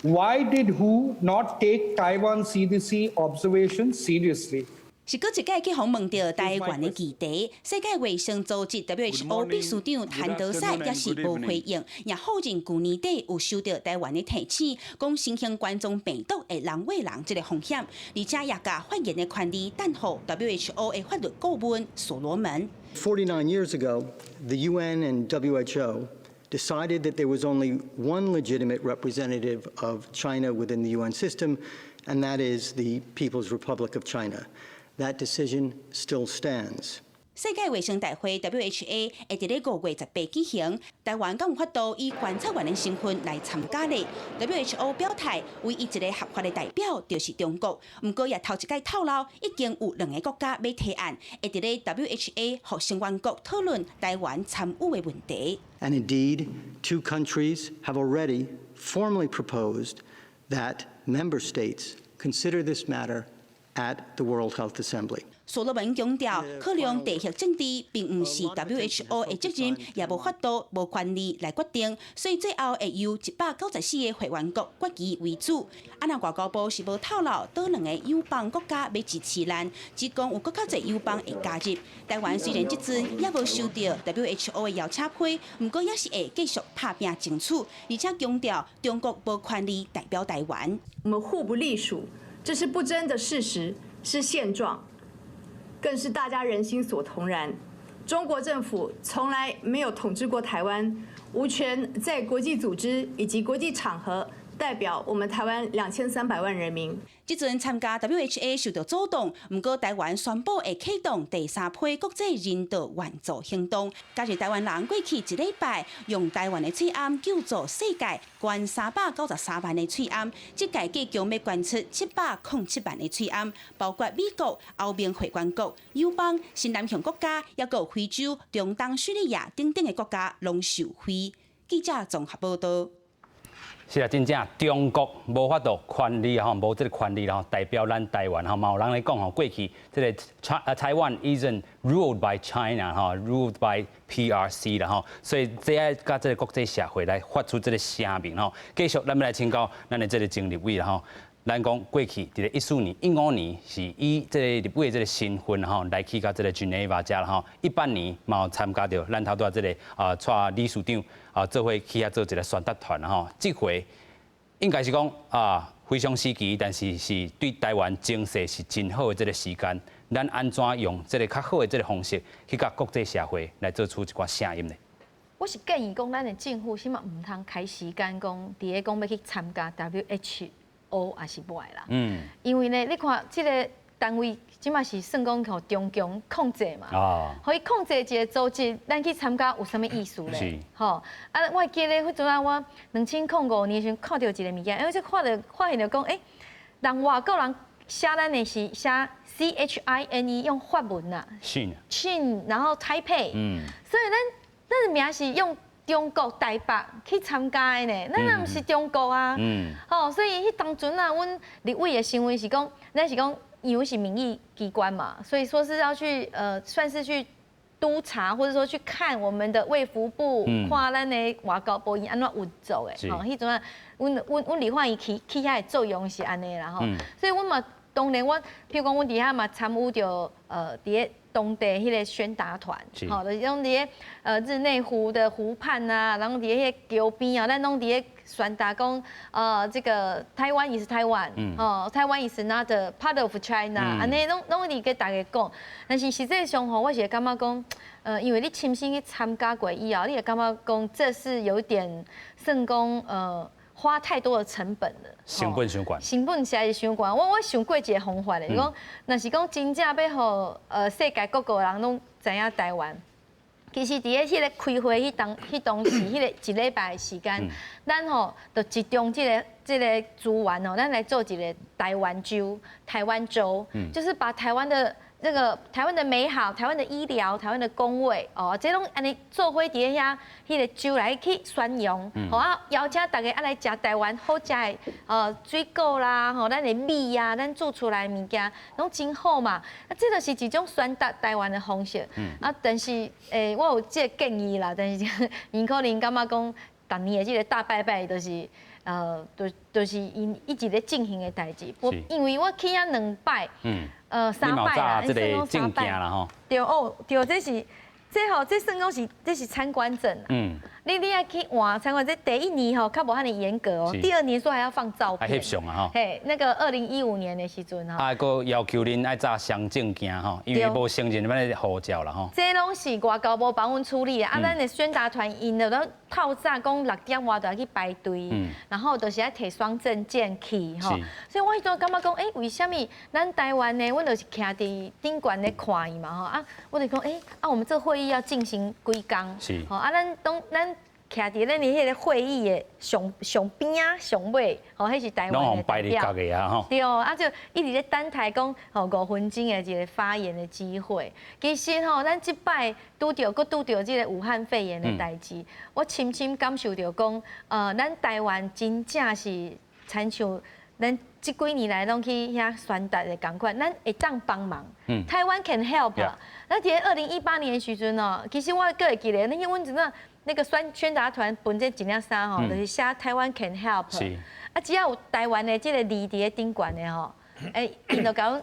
Speaker 8: Why did WHO not take Taiwan CDC observations seriously? 是閣一擺去予問著台灣的議題。世界衛生組織 WHO 秘書長譚德塞也是無回應，也否認舊年底有收到台灣的提醒，講新型冠狀病毒會人傳人這個風險，而且也共發言的權利轉予 WHO 的法律顧問所羅門。
Speaker 5: 49 years ago, the UN and WHO decided that there was only one legitimate representative of China within the UN system, and that is the People's Republic of China. That decision still stands.
Speaker 8: 世界衛生大會 WHA 會佇咧5月18舉行，台灣敢有法度以觀察員的身份來參加咧？WHO 表態，唯一一個合法的代表就是中國。毋過也頭一擺透露，已經有兩个國家欲提案，會佇咧 WHA 予成員國討論台灣參與的問題。
Speaker 5: And indeed, two countries have already formally proposed that member states consider this matter at the World Health Assembly.
Speaker 8: 所羅門強調，考量地域政治並毋是 WHO 的責任，也無法度、無權利來決定，所以最後會由194個會員國決議為主。啊，若外交部是無透露佗兩个友邦國家欲支持咱，只講有閣較濟友邦會加入。台灣雖然這陣猶無收到 WHO 的邀請批，毋過也是會繼續拍拚爭取，而且強調中國無權利代表台灣。
Speaker 9: 我們互不隸屬，這是不爭的事實，是現狀。更是大家人心所同然。中國政府從來沒有統治過台灣，無權在國際組織以及國際場合代表我們台灣2300萬人民。
Speaker 8: 這陣參加 WHA 受到阻擋，毋過台灣宣布會啟動第三批國際人道援助行動，加入台灣人過去一禮拜用台灣的喙罨救助世界捐393萬的喙罨，這屆計共欲捐出707萬的喙罨，包括美國、歐盟會員國、友邦、新南向國家，抑閣有非洲、中東、敘利亞等等的國家攏受惠。記者綜合報道。
Speaker 1: 是啊，真正中國無法度權利吼，無這个權利吼，代表咱台灣吼，嘛有人咧講吼，過去這个 Taiwan isn't ruled by China 吼，ruled by PRC 啦吼，所以這愛佮這个國際社會來發出這个聲明吼。繼續，咱欲來請教咱的這个曾立委啦吼。咱講過去佇咧14年、15年是以這个立委這个身份吼來去到這个 Geneva 遮啦吼，18年嘛有參加著咱頭拄仔這个啊，蔡理事長啊，做伙去遐做一个宣達團吼。這回應該是講啊，非常時期，但是是對台灣情勢是真好的這个時間。咱按怎用這个較好的這个方式去佮國際社會來做出一寡聲音呢？
Speaker 4: 我是建議講，咱的政府起碼毋通開時間講，佇咧講欲去參加 WHO 也是無愛啦。因為呢，你看這个單位這馬是算講予中共控制嘛。予伊控制一个組織，咱去參加有啥物意思咧？吼！啊，我會記得彼陣啊，我2005年時陣看著一个物件，因為這看著發現著講，欸，人外國人寫咱的是寫 CHINE 用法文啊。
Speaker 1: Chine。
Speaker 4: Chine，然後 Taipei。所以咱的名是用中國台北去參加的呢，咱也毋是中國啊。吼，所以彼當陣啊，阮立委的身份是講，咱是講，因為是民意機關嘛，所以說是要去算是去督察，或者說去看我們的衛福部，看咱的外交部伊按怎運作的。吼，彼陣啊，阮立法院去遐的作用是按呢啦吼。所以阮嘛，當然我，譬如講，阮佇遐嘛參與著佇咧當地彼个宣達團，吼，就是講佇咧日內湖的湖畔啊，然後佇彼个橋邊啊，咱攏佇咧宣達講，這个 Taiwan is Taiwan，哦，Taiwan is not part of China，按呢攏攏佇共大家講。但是實際上吼，我是會感覺講，因為你親身去參加過以後，你會感覺講這是有點算講，花太多的成本了。
Speaker 1: 成本傷懸。
Speaker 4: 成本實在是傷懸。我想過一个方法咧，講若是講真正欲予世界各國人攏知影台灣，其實佇咧彼个開會彼當時彼个一禮拜的時間，咱吼就集中這个資源哦，咱來做一个台灣週、台灣週，就是把台灣的這个台灣的美好、台灣的醫療、台灣的公衛哦，這攏按呢做伙佇咧遐彼个週來去宣揚，吼啊邀請大家啊來食台灣好食的水果啦，吼咱的米啊，咱煮出來的物件攏真好嘛。啊，這就是一種宣達台灣的方式。啊，但是我有這个建議啦，但是𪜶可能感覺講，逐年的這个大拜拜就是。就是𪜶一直咧進行的代誌。我因為我去遐兩擺，三擺
Speaker 1: 啦，這個證件啦吼。
Speaker 4: 對哦，對，這是這吼，這算講是這是參觀證。你愛去換參觀，這第一年吼較無遐爾嚴格哦，第二年說還要放照片。
Speaker 1: 愛翕相啊吼。
Speaker 4: 嘿，那個2015年的時陣吼。
Speaker 1: 啊，閣要求恁愛紮雙證件吼，因為無承認咱的護照啦吼。
Speaker 4: 這攏是外交部幫阮處理的，啊，咱的宣達團𪜶就攏透早講6點外就愛去排隊，然後就是愛提雙證件去吼。所以我彼陣感覺講，欸，為啥物咱台灣呢？阮就是徛佇頂懸咧看伊嘛吼，啊，我就講，欸，啊，我們這會議要進行幾工？吼，啊，咱當咱徛佇咱的彼個會議的上上邊仔上尾，吼，彼是台灣的代表。對，啊，就一直咧等待講，吼，5分鐘的一個發言的機會。其實吼，咱這擺拄著，閣拄著這個武漢肺炎的代誌，我深深感受著講，咱台灣真正是親像咱這幾年來攏去遐宣達的仝款，咱會當幫忙。台灣 can help。咱佇2018年的時陣哦，其實我閣會記得，那阮陣仔那個宣達團分這一領衫吼，就是寫台灣 can help。啊，只要有台灣的這個字佇咧頂懸的吼，欸，𪜶就講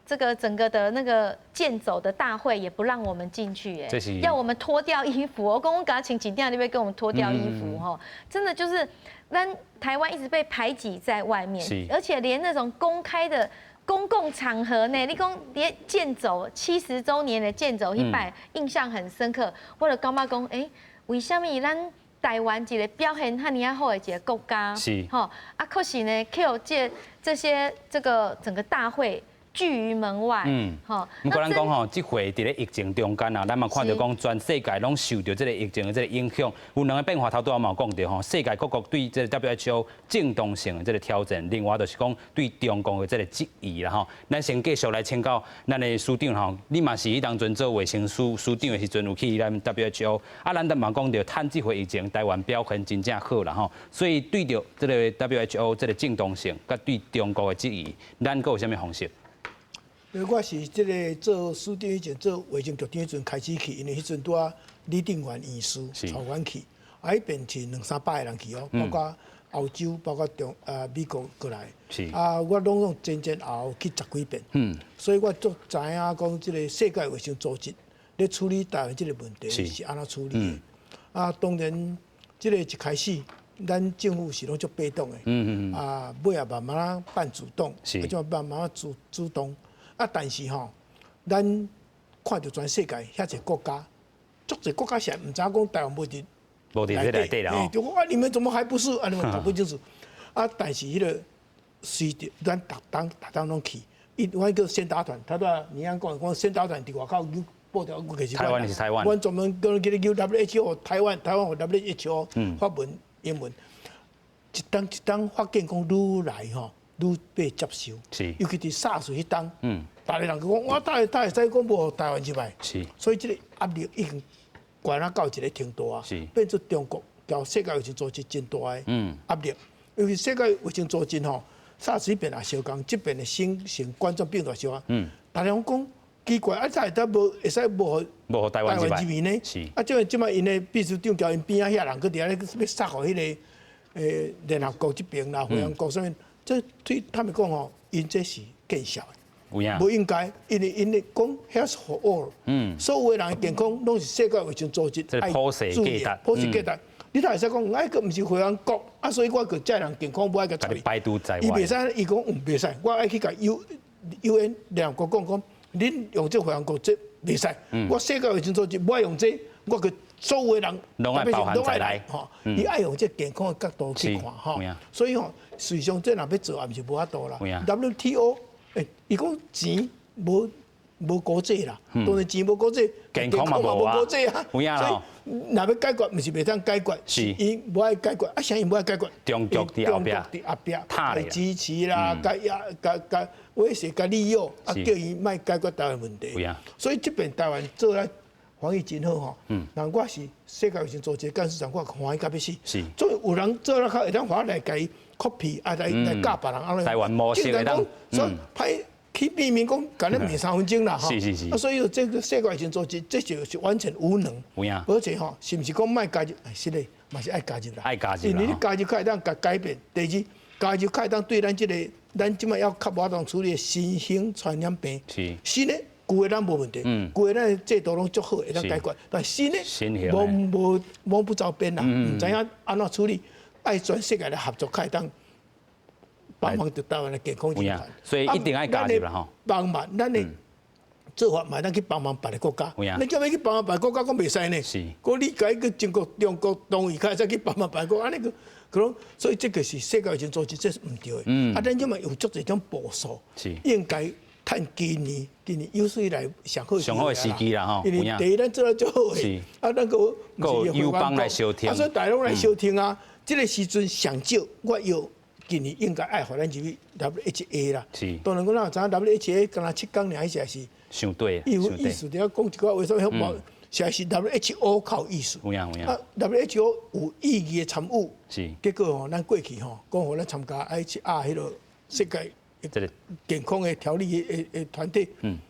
Speaker 4: 這個整個的那個健走的大會也不讓我們進去，哎，要我們脫掉衣服。我講阮敢穿一領，你欲共我們脫掉衣服吼，真的就是咱台灣一直被排擠在外面，而且連那種公開的公共場合呢，你講連健走70週年的健走彼擺，印象很深刻。我就感覺講，欸，為啥物咱台灣一個表現遐爾仔好的一個國家，吼啊，可是呢，去予這些這個整個大會拒於門外。吼。
Speaker 1: 毋過咱講吼，這回佇咧疫情中間啊，咱嘛看著講全世界攏受著這個疫情的這個影響，有兩個變化，頭拄仔嘛有講著吼，世界各國對這個 WHO 正當性的這個挑戰，另外就是講對中共的這個質疑啦吼。咱先繼續來請教咱的司長吼，你嘛是彼當陣做衛生署署長的時陣有去咱 WHO，啊，咱嘛講著，趁這回疫情，台灣表現真正好啦吼，所以對著這個 WHO 這個正當性，佮對中國的質疑，咱閣有啥物方式？
Speaker 2: 因為我是這個做署長以前，做衛生局長彼陣開始去，因為彼陣拄仔李定元院士帶阮去，啊，彼邊是兩三百個人去哦，包括歐洲，包括中啊美國過來，啊，我攏總前前後後去十幾遍，所以我足知影講這個世界衛生組織咧處理台灣這個問題是按怎處理的。啊，當然這個一開始，咱政府是攏足被動的，啊，尾仔慢慢仔半主動，或者慢慢仔主動。啊，但是吼，咱看著全世界遐濟國家，足濟國家是毋知影講台灣無佇
Speaker 1: 無佇這內底啦吼。
Speaker 2: 就講啊，你們怎麼還不是？啊，你們搞不清楚。啊，但是彼個隨著咱逐冬逐冬攏去，伊阮叫宣達團，頭拄仔你按講講宣達團佇外口報條，其實
Speaker 1: 台灣是台灣。
Speaker 2: 阮專門叫叫叫 WHO 台灣，台灣予 WHO 法文、英文，一冬一冬發現講愈來吼愈被接受，尤其佇 SARS 彼冬，逐个人講我當會使講無予台灣入來，所以這個壓力已經懸啊到一個程度啊，變做中國共世界衛生組織真大的壓力，因為世界衛生組織吼，SARS 彼邊也相仝，這邊的新型冠狀病毒相仝，逐个攏講奇怪，啊，怎會當無會使無予
Speaker 1: 無予台灣入
Speaker 2: 去呢？啊，這這擺𪜶的秘書長共𪜶邊仔遐人閣佇遐咧欲殺予彼個聯合國這邊啦，會員國啥物，這對他們講吼，𪜶這是見笑的，無應該，因為𪜶咧講 health for all，所有的人的健康攏是世界衛生組織愛注意，普世價值。你哪會使講，啊，閣毋是會員國，啊，所以我閣這人健康無愛共處理。伊袂使，伊講毋袂使，我愛去共 UN 聯合國講講，恁用這會員國這袂使，我世界衛生組織無愛用這，我閣所有的人
Speaker 1: 攏愛包含在內。
Speaker 2: 吼，伊愛用這健康的角度去看吼，所以吼，實際上這若欲做也毋是無法度啦。WTO，欸，伊講錢無國際啦，當然錢無國際，
Speaker 1: 健康嘛無國
Speaker 2: 際啊。所以若欲解決，毋是袂當解決，是伊無愛解決，啊，啥伊無愛解決？
Speaker 1: 中國佇後壁，
Speaker 2: 佇後壁，來支持啦，共壓、共共威脅、共利誘，啊，叫伊莫解決台灣問題。所以這邊台灣做咧防疫真好吼。人我是世界衛生組織幹事長，我歡喜甲欲死。總有人做了較會當回來共伊 copy，啊來來教別人。
Speaker 1: 台灣模式會當。
Speaker 2: 所以歹去避免講，共咱罵3分鐘啦，吼。啊，所以這個世界衛生組織，這就是完全無能。
Speaker 1: 有影。
Speaker 2: 而且吼，是毋是講莫加入？是的，嘛是愛加入啦。
Speaker 1: 愛加入。
Speaker 2: 因為你加入，較會當共改變。第二，加入較會當對咱這個，咱這擺猶較無法度處理的新興傳染病。新的舊的咱無問題，舊的咱的制度攏足好，會當解決。但新的，摸無摸不著邊啦，毋知影按怎處理，愛全世界來合作，較會當幫忙著台灣的健康人權。
Speaker 1: 所以一定愛加入啦吼。
Speaker 2: 幫忙，咱的做法嘛，當去幫忙別个國家。你叫欲去幫忙別个國家，講袂使呢？閣你共伊閣中國中國同意，較會使去幫忙別個，按呢閣可能，所以這個是世界衛生組織，這是毋對的。啊，咱這馬有足濟種步數，應該趁今年，今年有史以來上好
Speaker 1: 上好的時機啦吼。
Speaker 2: 因為第一，咱做得足好的，啊，咱閣
Speaker 1: 閣友邦來相挺，
Speaker 2: 啊，所以大陸來相挺啊。這個時陣上少，我要今年應該愛予咱入去 WHA 啦。當然講咱有知影 WHA 敢若7工爾，彼時是。
Speaker 1: 傷短。
Speaker 2: 伊有意思，佇遐講一寡話，啥物無？實在是 WHO 較有意思。
Speaker 1: 有影有影。
Speaker 2: 啊，WHO 有意義的參與。結果吼，咱過去吼，講予咱參加 IHR 彼個世界健康的條例的的團體。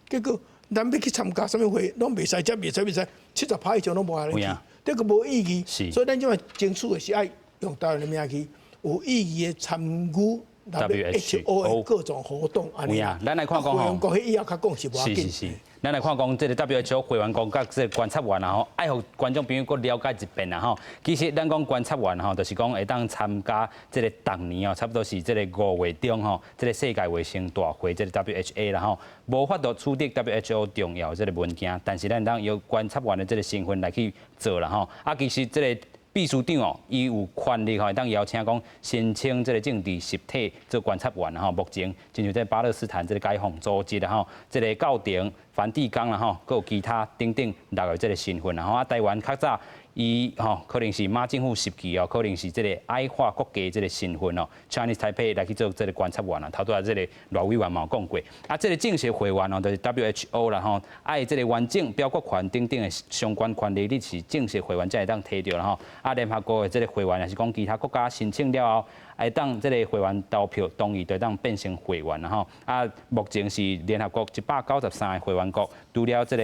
Speaker 2: 結果咱欲去參加啥物會，攏袂使，這袂使袂使，70趴以上攏無予咱去，這個無意義。所以咱這擺爭取的是愛用台灣的名義，有意義的參與 WHO 的各種活動。
Speaker 1: 有影，咱來看講吼。
Speaker 2: 會員國彼以後較講是無要緊。
Speaker 1: 是是是。咱來看講，這個 WHO 會員國佮這個觀察員啊吼，愛予觀眾朋友閣了解一遍啦吼。其實咱講觀察員吼，就是講會當參加這個逐年哦，差不多是這個5月中吼，這個世界衛生大會這個 WHA 啦吼，無法度取得 WHO 重要這個文件，但是咱當用觀察員的這個身份來去做啦吼。啊，其實這個秘書長哦，伊有權力吼，會當邀請講申請這個政治實體做觀察員吼。目前，親像這巴勒斯坦這個解放組織啦吼，這個教廷、梵蒂岡啦吼，閣有其他等等六個這個身份啦吼。啊，台灣較早伊吼可能是馬政府時期哦，可能是這個矮化國家這個身份哦，Chinese Taipei 來去做這個觀察員啊。頭拄仔這個賴委員嘛有講過，啊，這個正式會員哦，就是 WHO 啦吼，愛這個完整表決權等等的相關權利，你是正式會員才會當提著啦吼。啊，聯合國的這個會員，抑是講其他國家申請了後，會當這個會員投票同意，就會當變成會員啦吼。啊，目前是聯合國193個會員國，除了這個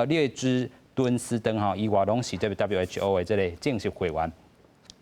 Speaker 1: 列支敦斯登吼以外，攏是這個 WHO 的這個正式會員。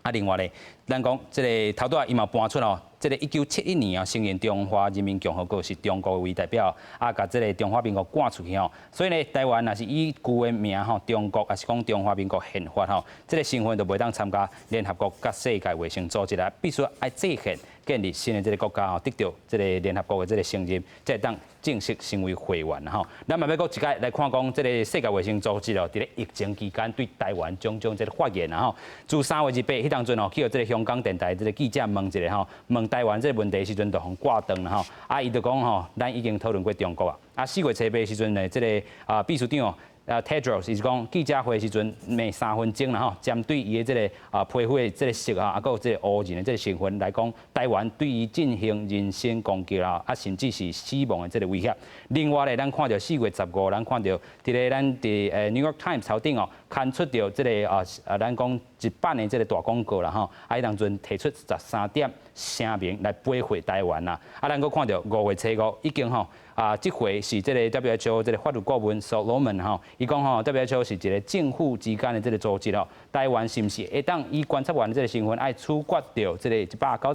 Speaker 1: 啊，另外咧，咱講這個頭拄仔伊嘛搬出哦，這個1971年啊，承認中華人民共和國是中國為代表，啊，共這個中華民國趕出去吼。所以呢，台灣若是以舊的名吼，中國抑是講中華民國憲法吼，這個身份就袂當參加聯合國佮世界衛生組織啦，必須愛制憲建立新的這個國家吼，得著這個聯合國的這個承認，才會當正式成為會員吼。咱嘛欲閣一擺來看講，這個世界衛生組織哦，佇咧疫情期間對台灣種種這個發言啊吼。自3月28彼當陣哦，去予這個香港電台這個記者問一下吼，問台灣這個問題時陣就予掛斷啦吼。啊，伊就講吼，咱已經討論過中國啊。啊，4月初8時陣呢，這個啊秘書長哦。啊，Tedros 伊是講記者會時陣罵3分鐘啦吼，針對伊的這個啊皮膚的這個色啊，啊，閣有這個烏人的這個身份來講，台灣對伊進行人身攻擊啦，啊，甚至是死亡的這個威脅。另外咧，咱看著4月15，咱看著佇咧咱佇New York Times 頭頂哦，刊出著這個啊啊，咱講一版的這個大廣告啦吼，啊，彼當陣提出13點聲明來駁回台灣啦。啊，咱閣看著5月初5已經吼。啊，這回是這個 WHO 這個法律顧問 Solomon 吼，伊講吼 WHO 是一個政府之間的這個組織哦，台灣是毋是會當以觀察員的這個身份愛處決著這個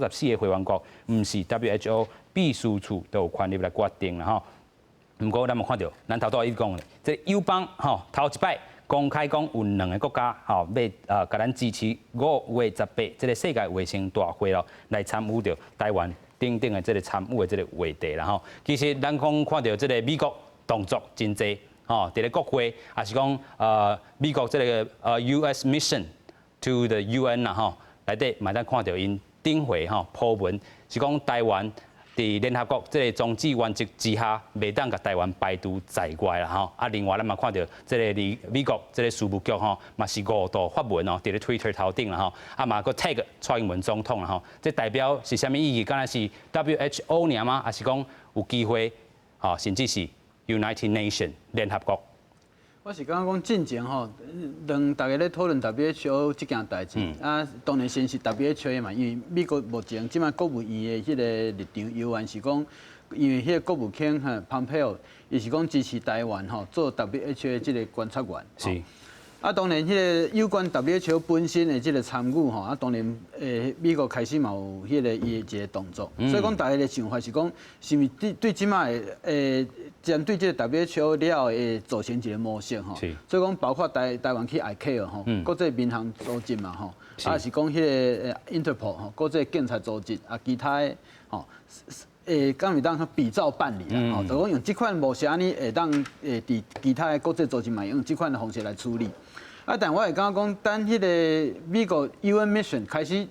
Speaker 1: 194個會員國，毋是 WHO 秘書處都有權力來決定啦吼。毋過咱嘛看著，咱頭拄仔伊講的，這個友邦吼頭一擺公開講有兩個國家吼欲共咱支持5月18這個世界衛生大會咯，來參與著台灣等等的這個參與的這個話題啦吼。其實咱講看著這個美國動作真濟吼，佇咧國會，抑是講美國這個U.S. Mission to the UN 啦吼，內底嘛當看著𪜶頂回吼鋪文，是講台灣佇聯合國這個宗旨原則之下，袂當共台灣排除在外啦吼。啊，另外咱嘛看著這個美美國這個事務局吼，嘛是五度發文哦，佇咧 Twitter 頭頂啦吼，啊嘛閣 tag 蔡英文總統啦吼。這代表是啥物意義？敢若是 WHO 爾嗎？抑是講有機會吼，甚至是 United Nation 聯合國？
Speaker 7: 我是感覺講進前吼，當大家咧討論 WHO 這件代誌，啊，當然先是 WHO 嘛，因為美國目前這擺國務院的彼個立場，猶原是講，因為彼個國務卿哈蓬佩奧，伊是講支持台灣吼做 WHO 這個觀察員。啊，當然，彼個有關 WHO 本身的這個參與吼，啊，當然，美國開始嘛有彼個伊的一個動作，所以講大家的想法是講，是毋是對對這擺的針對這個 WHO 了後會造成一個模式吼？所以講包括台灣去 ICAO 吼，國際民航組織嘛吼，啊是講彼個 Interpol 吼，國際警察組織啊，其他的吼。敢會當比照辦理啦，吼，就講用這款模式按呢會當佇其他的國際組織嘛用這款的方式來處理。啊，但我會感覺講，等彼個美國 UN mission 開始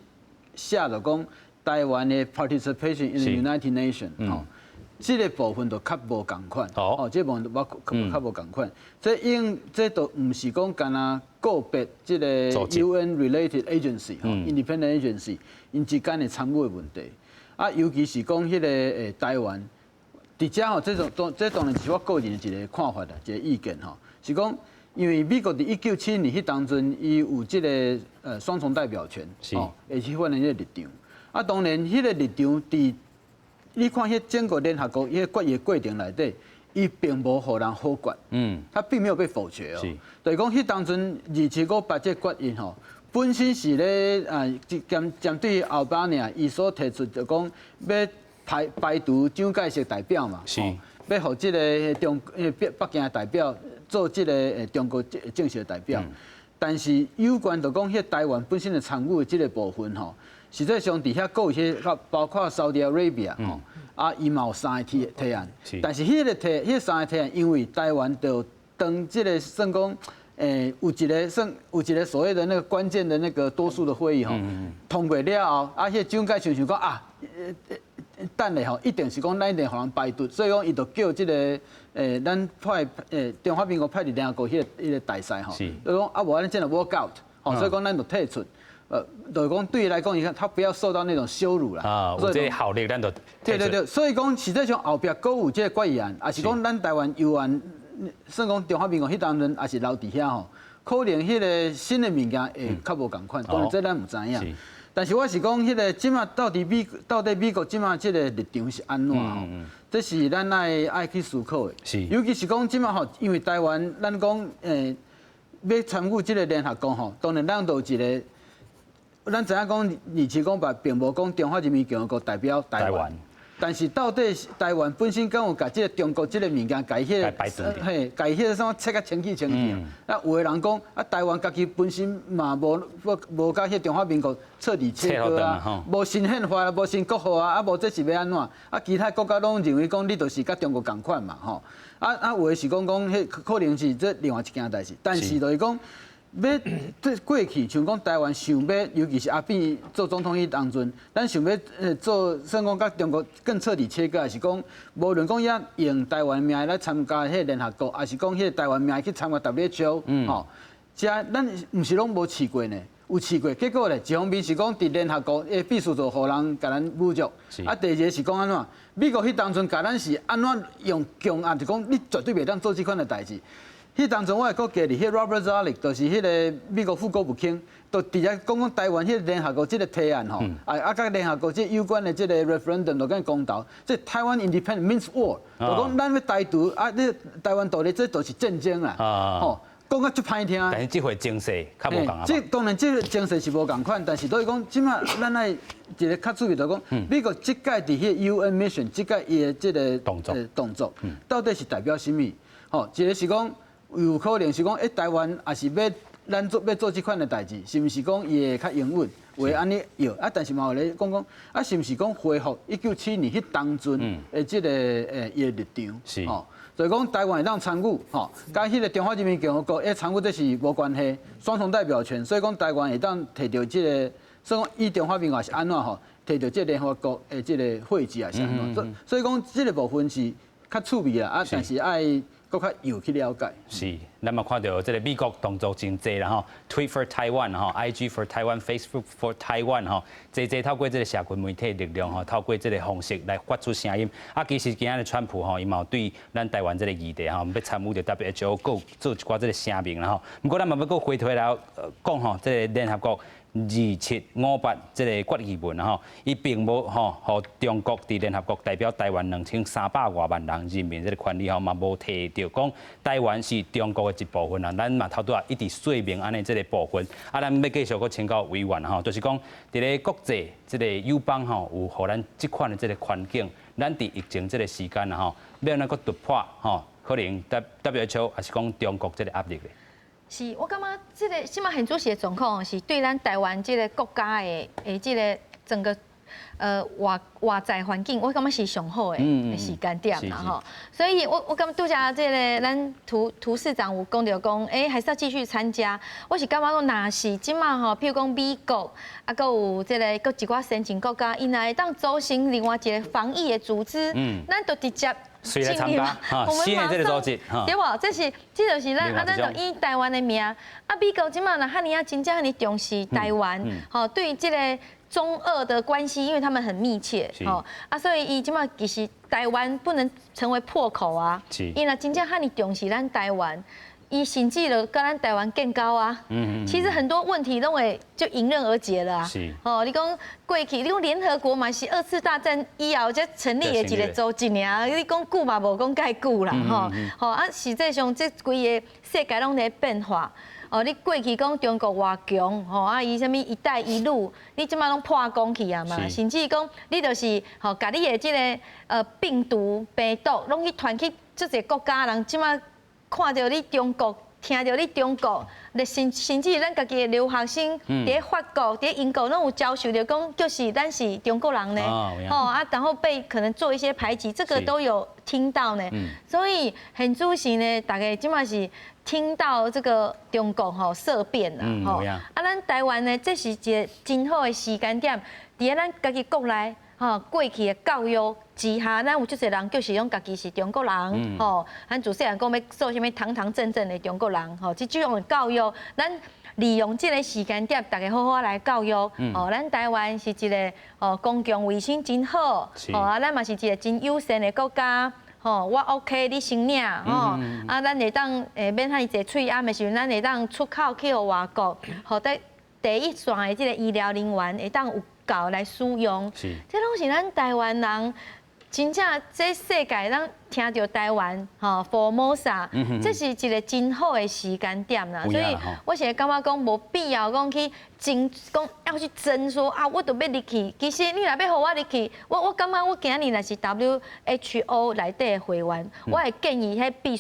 Speaker 7: 寫就講台灣的 participation in the United Nations，吼，這個部分就較無仝款，哦，這個部分我較無仝款。這應這都毋是講干焦個別這個 UN related agency，吼，independent agency，𪜶之間的參與的問題。啊，尤其是講彼個台灣，佇遮吼，這種當這當然是我個人的一個看法啦，一個意見吼，是講因為美國佇1971年彼當陣，伊有這個雙重代表權，哦，會去反映這個立場。啊，當然彼個立場佇你看，彼整個聯合國彼個決議過程內底，伊並無予人否決，他並沒有被否決哦。就是講彼當陣2758這個決議吼，本身是咧啊，針針對阿巴尼亞伊所提出就講欲排除蔣介石代表嘛，欲予這個中北北京的代表做這個中國正式的代表。但是有關就講彼台灣本身的參與的這個部分吼，實際上佇遐閣有些包括 Saudi Arabia 吼，啊，伊嘛有三個提案，但是彼個提彼三個提案，因為台灣就當這個算講，有一個算有一個所謂的那個關鍵的那個多數的會議吼，通過了後，啊，彼個蔣介石想講啊，等下吼，一定是講咱一定予人排除，所以講伊就叫這個咱派中華民國派佇聯合國彼個大使吼，就講啊，無咱這樣 walk out，吼，所以講咱就退出。就是講對伊來講，伊看他不要受到那種羞辱啦。
Speaker 1: 啊，有這個效力，咱就
Speaker 7: 對對對，所以講實際上後壁閣有這個決議案，也是講咱台灣猶原算講中華民國彼當陣也是留佇遐吼，可能彼個新的物件會較無仝款，當然這咱毋知影。但是我是講，彼個這馬到底美國這馬這個立場是按怎吼？這是咱愛去思考的。尤其是講這馬吼，因為台灣咱講欲參與這個聯合國吼，當然咱都有一個，咱知影講2708並無講中華人民共和國代表台灣。但是到底台灣本身敢有共這個中國這個物件，共彼個嘿，共彼個啥切甲清氣清氣啊？有的人講啊，台灣家己本身嘛無無共彼中華民國徹底切割啊，無新憲法，無新國號啊，啊無這是欲按怎？啊，其他國家攏認為講你就是佮中國仝款嘛，吼。啊啊，有的是講講，彼可能是這另外一件代誌，但是就是講，欲這過去像講台灣想欲，尤其是阿扁做總統彼當陣，咱想欲做算講佮中國更徹底切割，還是講無論講欲用台灣名來參加彼個聯合國，還是講彼個台灣名去參加 WHO，吼，這咱毋是攏無試過呢？有試過，結果咧，一方面是講佇聯合國的秘書處予人共咱侮辱，啊，第二個是講按怎？美國彼當陣共咱是按怎用強壓，就講你絕對袂當做這款的代誌。彼當陣我會閣記得，彼 Robert Zoellick 就是彼個美國副國務卿，就直接講講台灣彼個聯合國這個提案吼，啊啊，佮聯合國這有關的這個 referendum 就講公投，這 Taiwan independence means war，就講咱欲台獨啊，你台灣獨立這就是戰爭啦，吼，講甲足歹聽。
Speaker 1: 但是這回情勢較無仝啊。
Speaker 7: 這當然這個情勢是無仝款，但是都是講，這馬咱愛一個較注意，就講美國這擺佇彼個 UN mission，這擺伊的這個
Speaker 1: 動作
Speaker 7: 動作，到底是代表啥物？吼，一個是講，有可能是講，台灣也是欲咱做欲做這款的代誌，是毋是講伊會較容忍，會按呢搖？啊，但是嘛有咧講講，啊，是毋是講恢復1971年彼當陣的這個伊的立場？吼，所以講台灣會當參與，吼，佮彼個中華人民共和國的參與這是無關係，雙重代表權，所以講台灣會當提著這個，所以講以中華民國是按怎吼，提著這個聯合國的這個會籍也是按怎，所以講這個部分是較趣味啦，啊，但是愛閣較有去了解。
Speaker 1: 是，咱嘛看著這個美國動作真濟啦吼，Tweet for Taiwan 吼，IG for Taiwan，Facebook for Taiwan 吼，濟濟透過這個社群媒體力量吼，透過這個方式來發出聲音。啊，其實今仔日川普吼，伊嘛有對咱台灣這個議題吼，欲參與著 WHO，閣有做一寡這個聲明啦吼。毋過咱嘛欲閣回頭來講吼，這個聯合國。2758這個決議文吼，伊並無吼，予中國佇聯合國代表台灣2300外萬人人民這個權利吼，嘛無提著講台灣是中國的一部分啊。咱嘛頭拄仔一直說明按呢這個部分，啊，咱欲繼續閣請教委員吼，就是講佇咧國際這個友邦吼，有予咱這款的這個環境，咱佇疫情這個時間啊吼，欲按怎閣突破吼，可能 WHO 抑是講中國這個壓力咧。
Speaker 4: 是，我感覺這個這馬現主時的狀況是對咱台灣這個國家的這個整個外在環境，我感覺是上好的時間點啦吼。所以我感覺拄才這個咱涂涂市長有講著講，欸，還是要繼續參加。我是感覺講，若是這馬吼，譬如講美國啊，閣有這個閣一寡先進國家，𪜶若會當組成另外一個防疫的組織，咱就直接。
Speaker 1: 隨來參加，新的這個組織，
Speaker 4: 對無？這是，這就是咱啊，咱就以台灣的名。啊，美國這馬若遐爾仔真正遐爾重視台灣，吼，對這個中俄的關係，因為他們很密切，吼，啊，所以伊這馬其實台灣不能成為破口啊。伊若真正遐爾重視咱台灣，伊甚至就佮咱台灣建交啊。其實很多問題攏會就迎刃而解了啊。哦，你講過去，你講聯合國嘛是二次大戰以後才成立的一個組織爾，你講久嘛無講蓋久啦，吼。吼啊，實際上這規个世界攏佇變化。哦，你過去講中國偌強，吼啊，伊啥物一帶一路，你這馬攏破功去啊嘛，甚至講你就是吼，共你的這個病毒攏去傳去足濟國家人，這馬看著你中國，聽著你中國，甚至咱家己的留學生，佇法國、佇英國攏有遭受著講，就是咱是中國人呢，吼啊，然後被可能做一些排擠，這個都有聽到呢。所以現主時呢，大家這馬是聽到這個中國吼色變啦，吼啊，咱台灣呢，這是一個真好的時間點，佇咧咱家己國內，吼過去的教育之下，咱有足濟人就是講家己是中國人，吼，咱自細漢講欲做啥物堂堂正正的中國人，吼，這種的教育，咱利用這個時間點，大家好好來教育，哦，咱台灣是一個哦公共衛生真好，哦啊，咱嘛是一個真友善的國家。吼，我 OK，你申領吼，啊，咱會當免遐爾濟喙罨的時陣，咱會當出口去予外國，予佇第一線的這個醫療人員會當有夠來使用。這攏是咱台灣人真正這世界咱聽著台灣吼，Formosa，這是一個真好的時間點啦。所以我是會感覺講無必要講去爭，講要去爭說啊，我都欲入去。其實你若欲予我入去，我感覺我今日若是 WHO 內底的會員，我會建議彼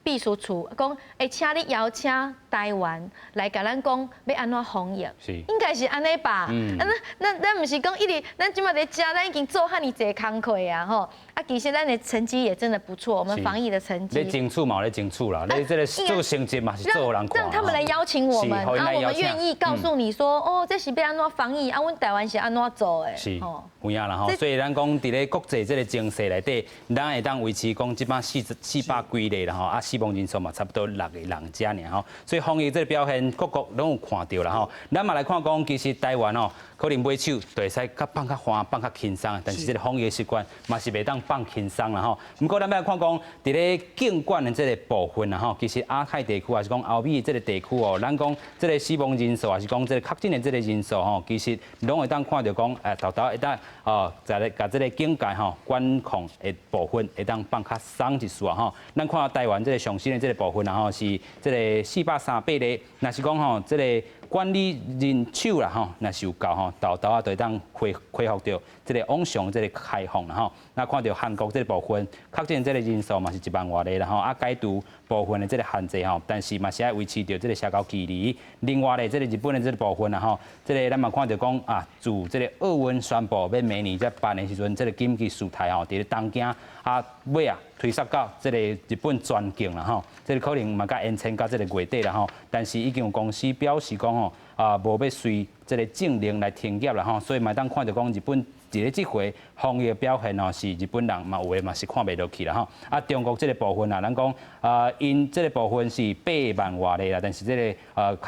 Speaker 4: 秘書處講，會請你邀請台灣來共咱講欲按怎防疫，應該是按呢吧？啊，咱毋是講一直，咱這馬佇遮，咱已經做遐爾濟工課啊，吼！啊，其實咱的成績也真的不錯，我們防疫的成績。
Speaker 1: 你爭取嘛，咧爭取啦，你這個做成績嘛是做予人看。
Speaker 4: 讓他們來邀請我們，啊，我們願意告訴你說，哦，這是欲按怎防疫，啊，阮台灣是按怎做的。
Speaker 1: 是，有影啦吼。所以咱講佇咧國際這個情勢內底，咱會當維持講這擺400幾例啦吼，啊，死亡人數嘛差不多六個人遮爾吼。所以防疫這個表現，各國攏有看著啦吼。咱嘛來看講，其實台灣哦，可能買手就會使較放較寬、放較輕鬆，但是這個防疫習慣嘛是袂當放輕鬆啦吼。毋過咱欲來看講，佇咧監管的這個部分啦吼，其實亞太地區抑是講歐美這個地區哦，咱講這個死亡人數抑是講這個確診的這個人數吼，其實攏會當看著講，沓沓會當哦，在咧共這個警戒吼管控的部分會當放較鬆一絲吼。咱看台灣這個上新的這個部分啦吼，是這個438例，若是講吼這個管理人手啦吼，若是有夠吼，沓沓仔就會當恢復著這個往常這個開放啦吼。那看著韓國這個部分確診這個人數嘛是1萬外例啦吼，啊解除部分的這個限制吼，但是嘛是愛維持著這個社交距離。另外咧，這個日本的這個部分啦吼，這個咱嘛看著講啊，自這個奧運宣布欲明年才辦的時陣，這個緊急事態吼，佇咧東京啊尾啊推捒到這個日本全境啦吼，這個可能嘛共延伸到這個月底啦吼。但是已經有公司表示講吼，啊無欲隨這個政令來停業啦吼，所以嘛當看著講日本佇咧這回防疫表現吼，是日本人嘛有的嘛是看袂落去啦吼。啊，中國這個部分啊，咱講啊，𪜶這個部分是8萬外例啦，但是這個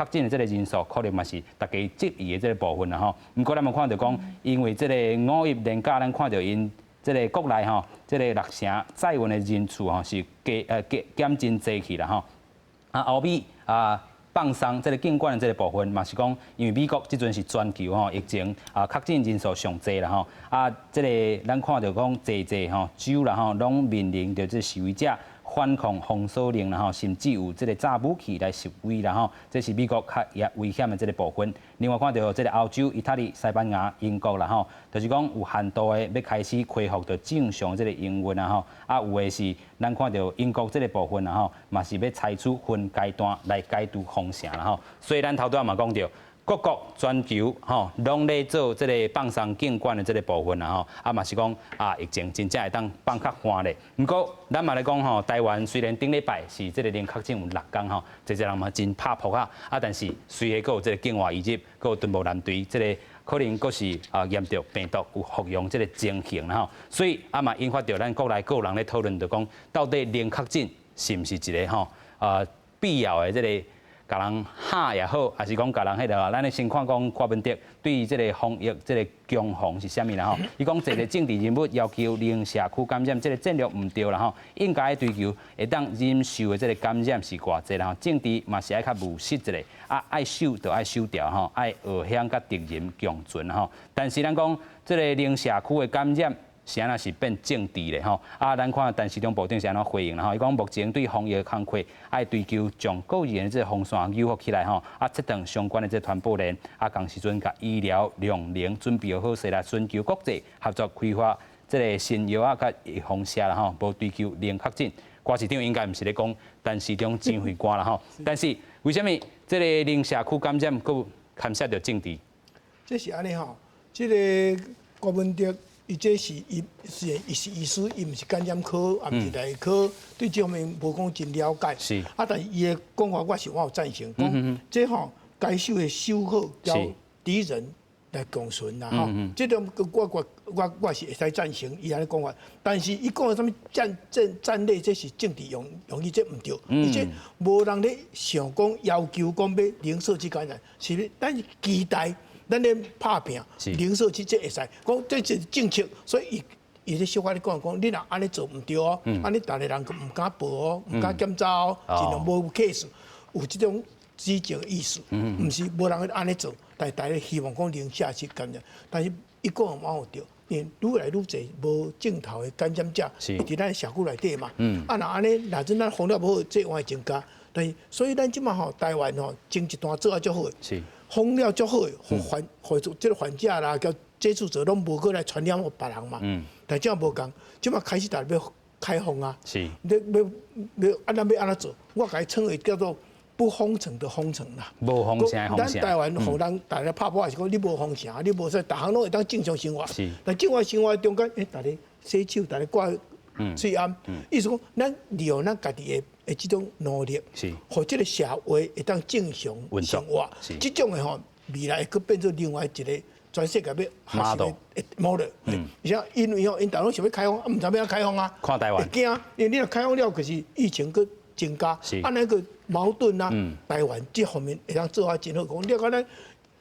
Speaker 1: 確診的這個人數可能嘛是大家質疑的這個部分啦吼。毋過咱嘛看著講，因為這個五一連假，咱看著𪜶這個國內吼，這個六成載運的人次吼是加減真濟去啦吼。啊，後尾啊。北放鬆這个境管的這个部分，嘛是講，因為美國這陣是全球吼疫情啊確診人數上濟啦吼，啊，這个咱看著講濟濟吼州啦吼，攏面臨著這示威者反抗封鎖令啦吼，甚至有這个炸武器來示威啦吼，這是美國較也危險的這个部分。另外看著這个歐洲、意大利、西班牙、英國啦吼，就是講有限度的欲開始恢復著正常這个營運啦吼，啊有的是咱看著英國這个部分啦吼，嘛是欲採取分階段來解除封城啦吼。所以咱頭拄仔嘛講著，各國全球吼攏咧做這个放鬆境管的這个部分啦吼，啊嘛是講啊疫情真正會當放較緩咧。毋過咱嘛來講吼，台灣雖然頂禮拜是這个零確診有六工吼，濟濟人嘛真拍撲啊，啊但是隨後閣有這个境外移入，閣有敦睦艦隊這个可能閣是啊驗著病毒有復陽這个情形啦吼，所以啊嘛引發著咱國內閣有人咧討論，就講到底零確診是毋是一个吼啊必要的這个共人嚇也好，抑是講共人彼个，咱咧先看講柯文哲對這个防疫這个攻防是啥物啦吼？伊講濟個政治人物要求零社區感染，這个戰略毋對啦吼，應該追求會當忍受的這个感染是偌濟啦吼，政治嘛是愛較務實一下，啊愛守就愛守牢吼，愛惡向佮敵人共存吼。但是咱講這个零社區的感染，是按怎是變政治咧吼？啊，咱看陳時中部長是按怎回應啦吼？伊講目前對防疫工課愛追求將個人的這個風險誘發起來吼，啊，切斷相關的這個傳播鏈，啊，仝時陣共醫療量能準備好勢來尋求國際合作開發這個新藥啊，佮預防射啦吼，無追求零確診。郭市長應該毋是咧講陳時中指揮官啦吼，但是為啥物這个零社區感染閣牽涉著政治？
Speaker 2: 這是按呢吼，這个郭文哲。伊這是伊是伊是醫師，伊毋是感染科，也毋是內科，對這方面無講真了解。啊，但是伊的講法，我是我有贊成，講這吼該守的守好，交敵人來共存啦吼。這種我是會使贊成伊按呢講法，但是伊講的啥物戰略，這是政治用語，這毋對。而且無人咧想講要求講欲零社區感染，是咱是期待。咱咧拍拚，零社區這會使，講這是政策，所以伊伊咧小可咧講講，你若按呢做毋對哦，按呢逐个人毋敢報哦，毋敢檢查哦，盡量無 case，有這種指責意思，毋是無人按呢做，但是大家希望講零社區感染，但是伊講的嘛有對，因為愈來愈濟無症頭的感染者，佇咱社區內底嘛，啊若按呢，若真咱防了無好，這會增加，但是所以咱這馬吼台灣吼前一段做啊足好。封了足好，患患這个患者啦，佮接觸者攏無閣來傳染予別人嘛。但這無仝，這馬開始逐欲開放啊。你欲欲啊，咱欲按怎做？我共伊稱為叫做不封城的封城啦。
Speaker 1: 無封城的封
Speaker 2: 城。咱台灣予人大家拍破是講你無封城，你無說逐項攏會當正常生活。但正常生活中間，欸，逐家洗手，逐家掛喙罨，意思講，咱利用咱家己的這種努力，予這个社會會當正常生活。這種的吼，未來會閣變做另外一个全世界欲學習的 model。而且因為吼，𪜶大陸想欲開放，啊，毋知欲按怎開放啊？
Speaker 1: 看台灣。
Speaker 2: 會驚，因為你若開放了，可是疫情閣增加，啊，那個矛盾啊，台灣這方面會當做啊真好。講你看咱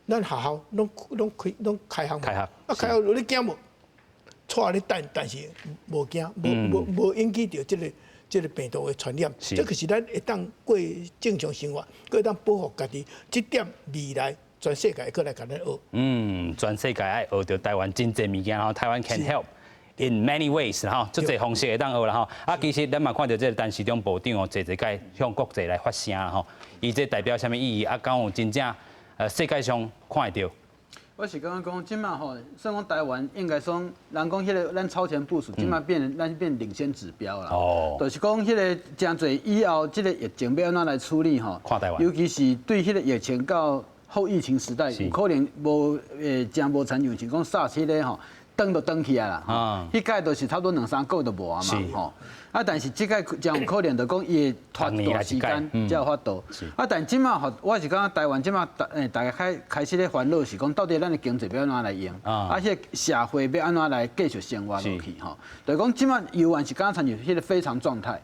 Speaker 2: 咱學校攏攏開攏開放，啊開放你驚無？帶咧等，但是無驚，無無無引起著這个病毒的傳染。這個是咱會當過正常生活，閣會當保護家己。這點未來全世界閣來共咱學。
Speaker 1: 嗯，全世界愛學著台灣真濟物件吼，台灣 can help in many ways 吼，足濟方式會當學啦吼。啊，其實咱嘛看著這個陳時中部長哦，濟濟擺向國際來發聲吼，伊這代表啥物意義？啊，敢有真正世界上看會著？
Speaker 7: 我是感覺講，這馬吼，算講台灣應該說，人講彼个咱超前部署，這馬變咱變領先指標啦。就是講彼个誠濟以後，這个疫情欲按怎來處理吼？
Speaker 1: 看台灣。
Speaker 7: 尤其是對彼个疫情到後疫情時代，有可能無誠無親像是講 SARS 彼个吼，斷就斷起來啦。彼擺就是差不多兩三個月就無啊嘛吼。啊，但是這擺誠有可能就講伊會拖一段時間才有法度。啊，但這馬吼，我是感覺台灣這馬大家開始咧煩惱是講，到底咱的經濟欲按怎來用？啊，彼个社會欲按怎來繼續生活落去吼？就是講這馬猶原是敢若親像彼个非常狀態。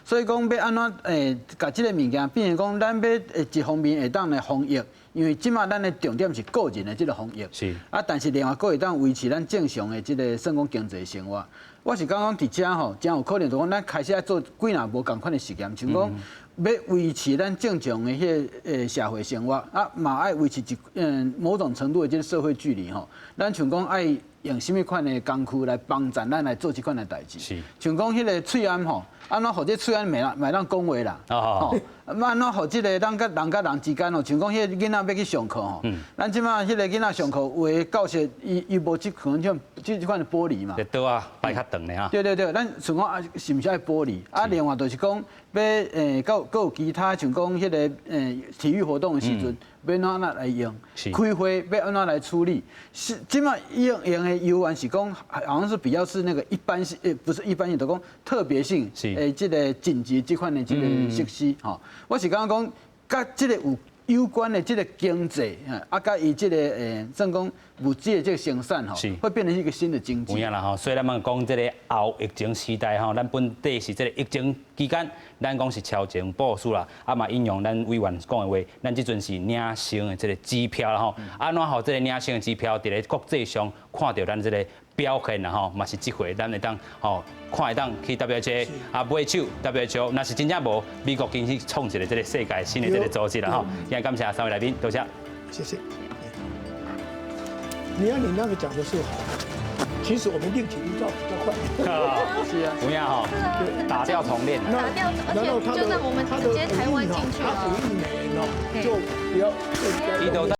Speaker 7: 所以講欲按怎共這个物件變成講，咱欲一方面會當來防疫，因為這馬咱的重點是個人的這个防疫。啊，但是另外閣會當維持咱正常的這个算講經濟生活。我是感覺講佇遮吼，誠有可能就講咱開始愛做幾若無仝款的實驗，像講欲維持咱正常的彼个社會生活，啊，嘛愛維持一某種程度的這個社會距離吼。咱像講愛用啥物款的工具來幫助咱來做這款的代誌。像講彼个喙罨吼，按怎予這喙罨袂當講話啦？吼，按怎予這个咱佮人佮人之間吼，像講彼个囡仔欲去上課吼，咱這馬彼个囡仔上課有的教室伊伊無這可能像這款的玻璃嘛。
Speaker 1: 桌仔擺較長的哈。
Speaker 7: 對對對，咱想講啊，是毋是愛玻璃？啊，另外就是講欲閣閣有其他像講彼个體育活動的時陣，欲按怎來用？開會欲按怎來處理？是這馬用用的猶原是講，好像是比較是那個一般性，不是一般性，就講特別性，這個緊急這款的這個設施吼。我是感覺講，佮這個有有關的這個經濟，啊，佮伊這個算講物資的這個生產吼，會變成一個新的經濟。
Speaker 1: 有影啦吼，所以咱們講這個後疫情時代吼，咱本地是這個疫情期間，咱講是超前部署啦，啊嘛引用咱委員講的話，咱這陣是領先的這個指標啦吼，按怎予這個領先的指標佇咧國際上看著咱這個表現啦吼，嘛是這回咱會當吼看會當去 WHO 啊買手 WHO，若是真正無美國經去創一個這個世界新的這個組織啦吼。今日感謝三位來賓，多謝。
Speaker 2: 謝謝。你看你那個講的是好，其實我們另起爐灶比較快。
Speaker 7: 是啊，
Speaker 1: 有影吼，打掉重練。
Speaker 4: 打掉，而且就讓我們直接台灣進去了。
Speaker 2: 他5億美元哦，就不要。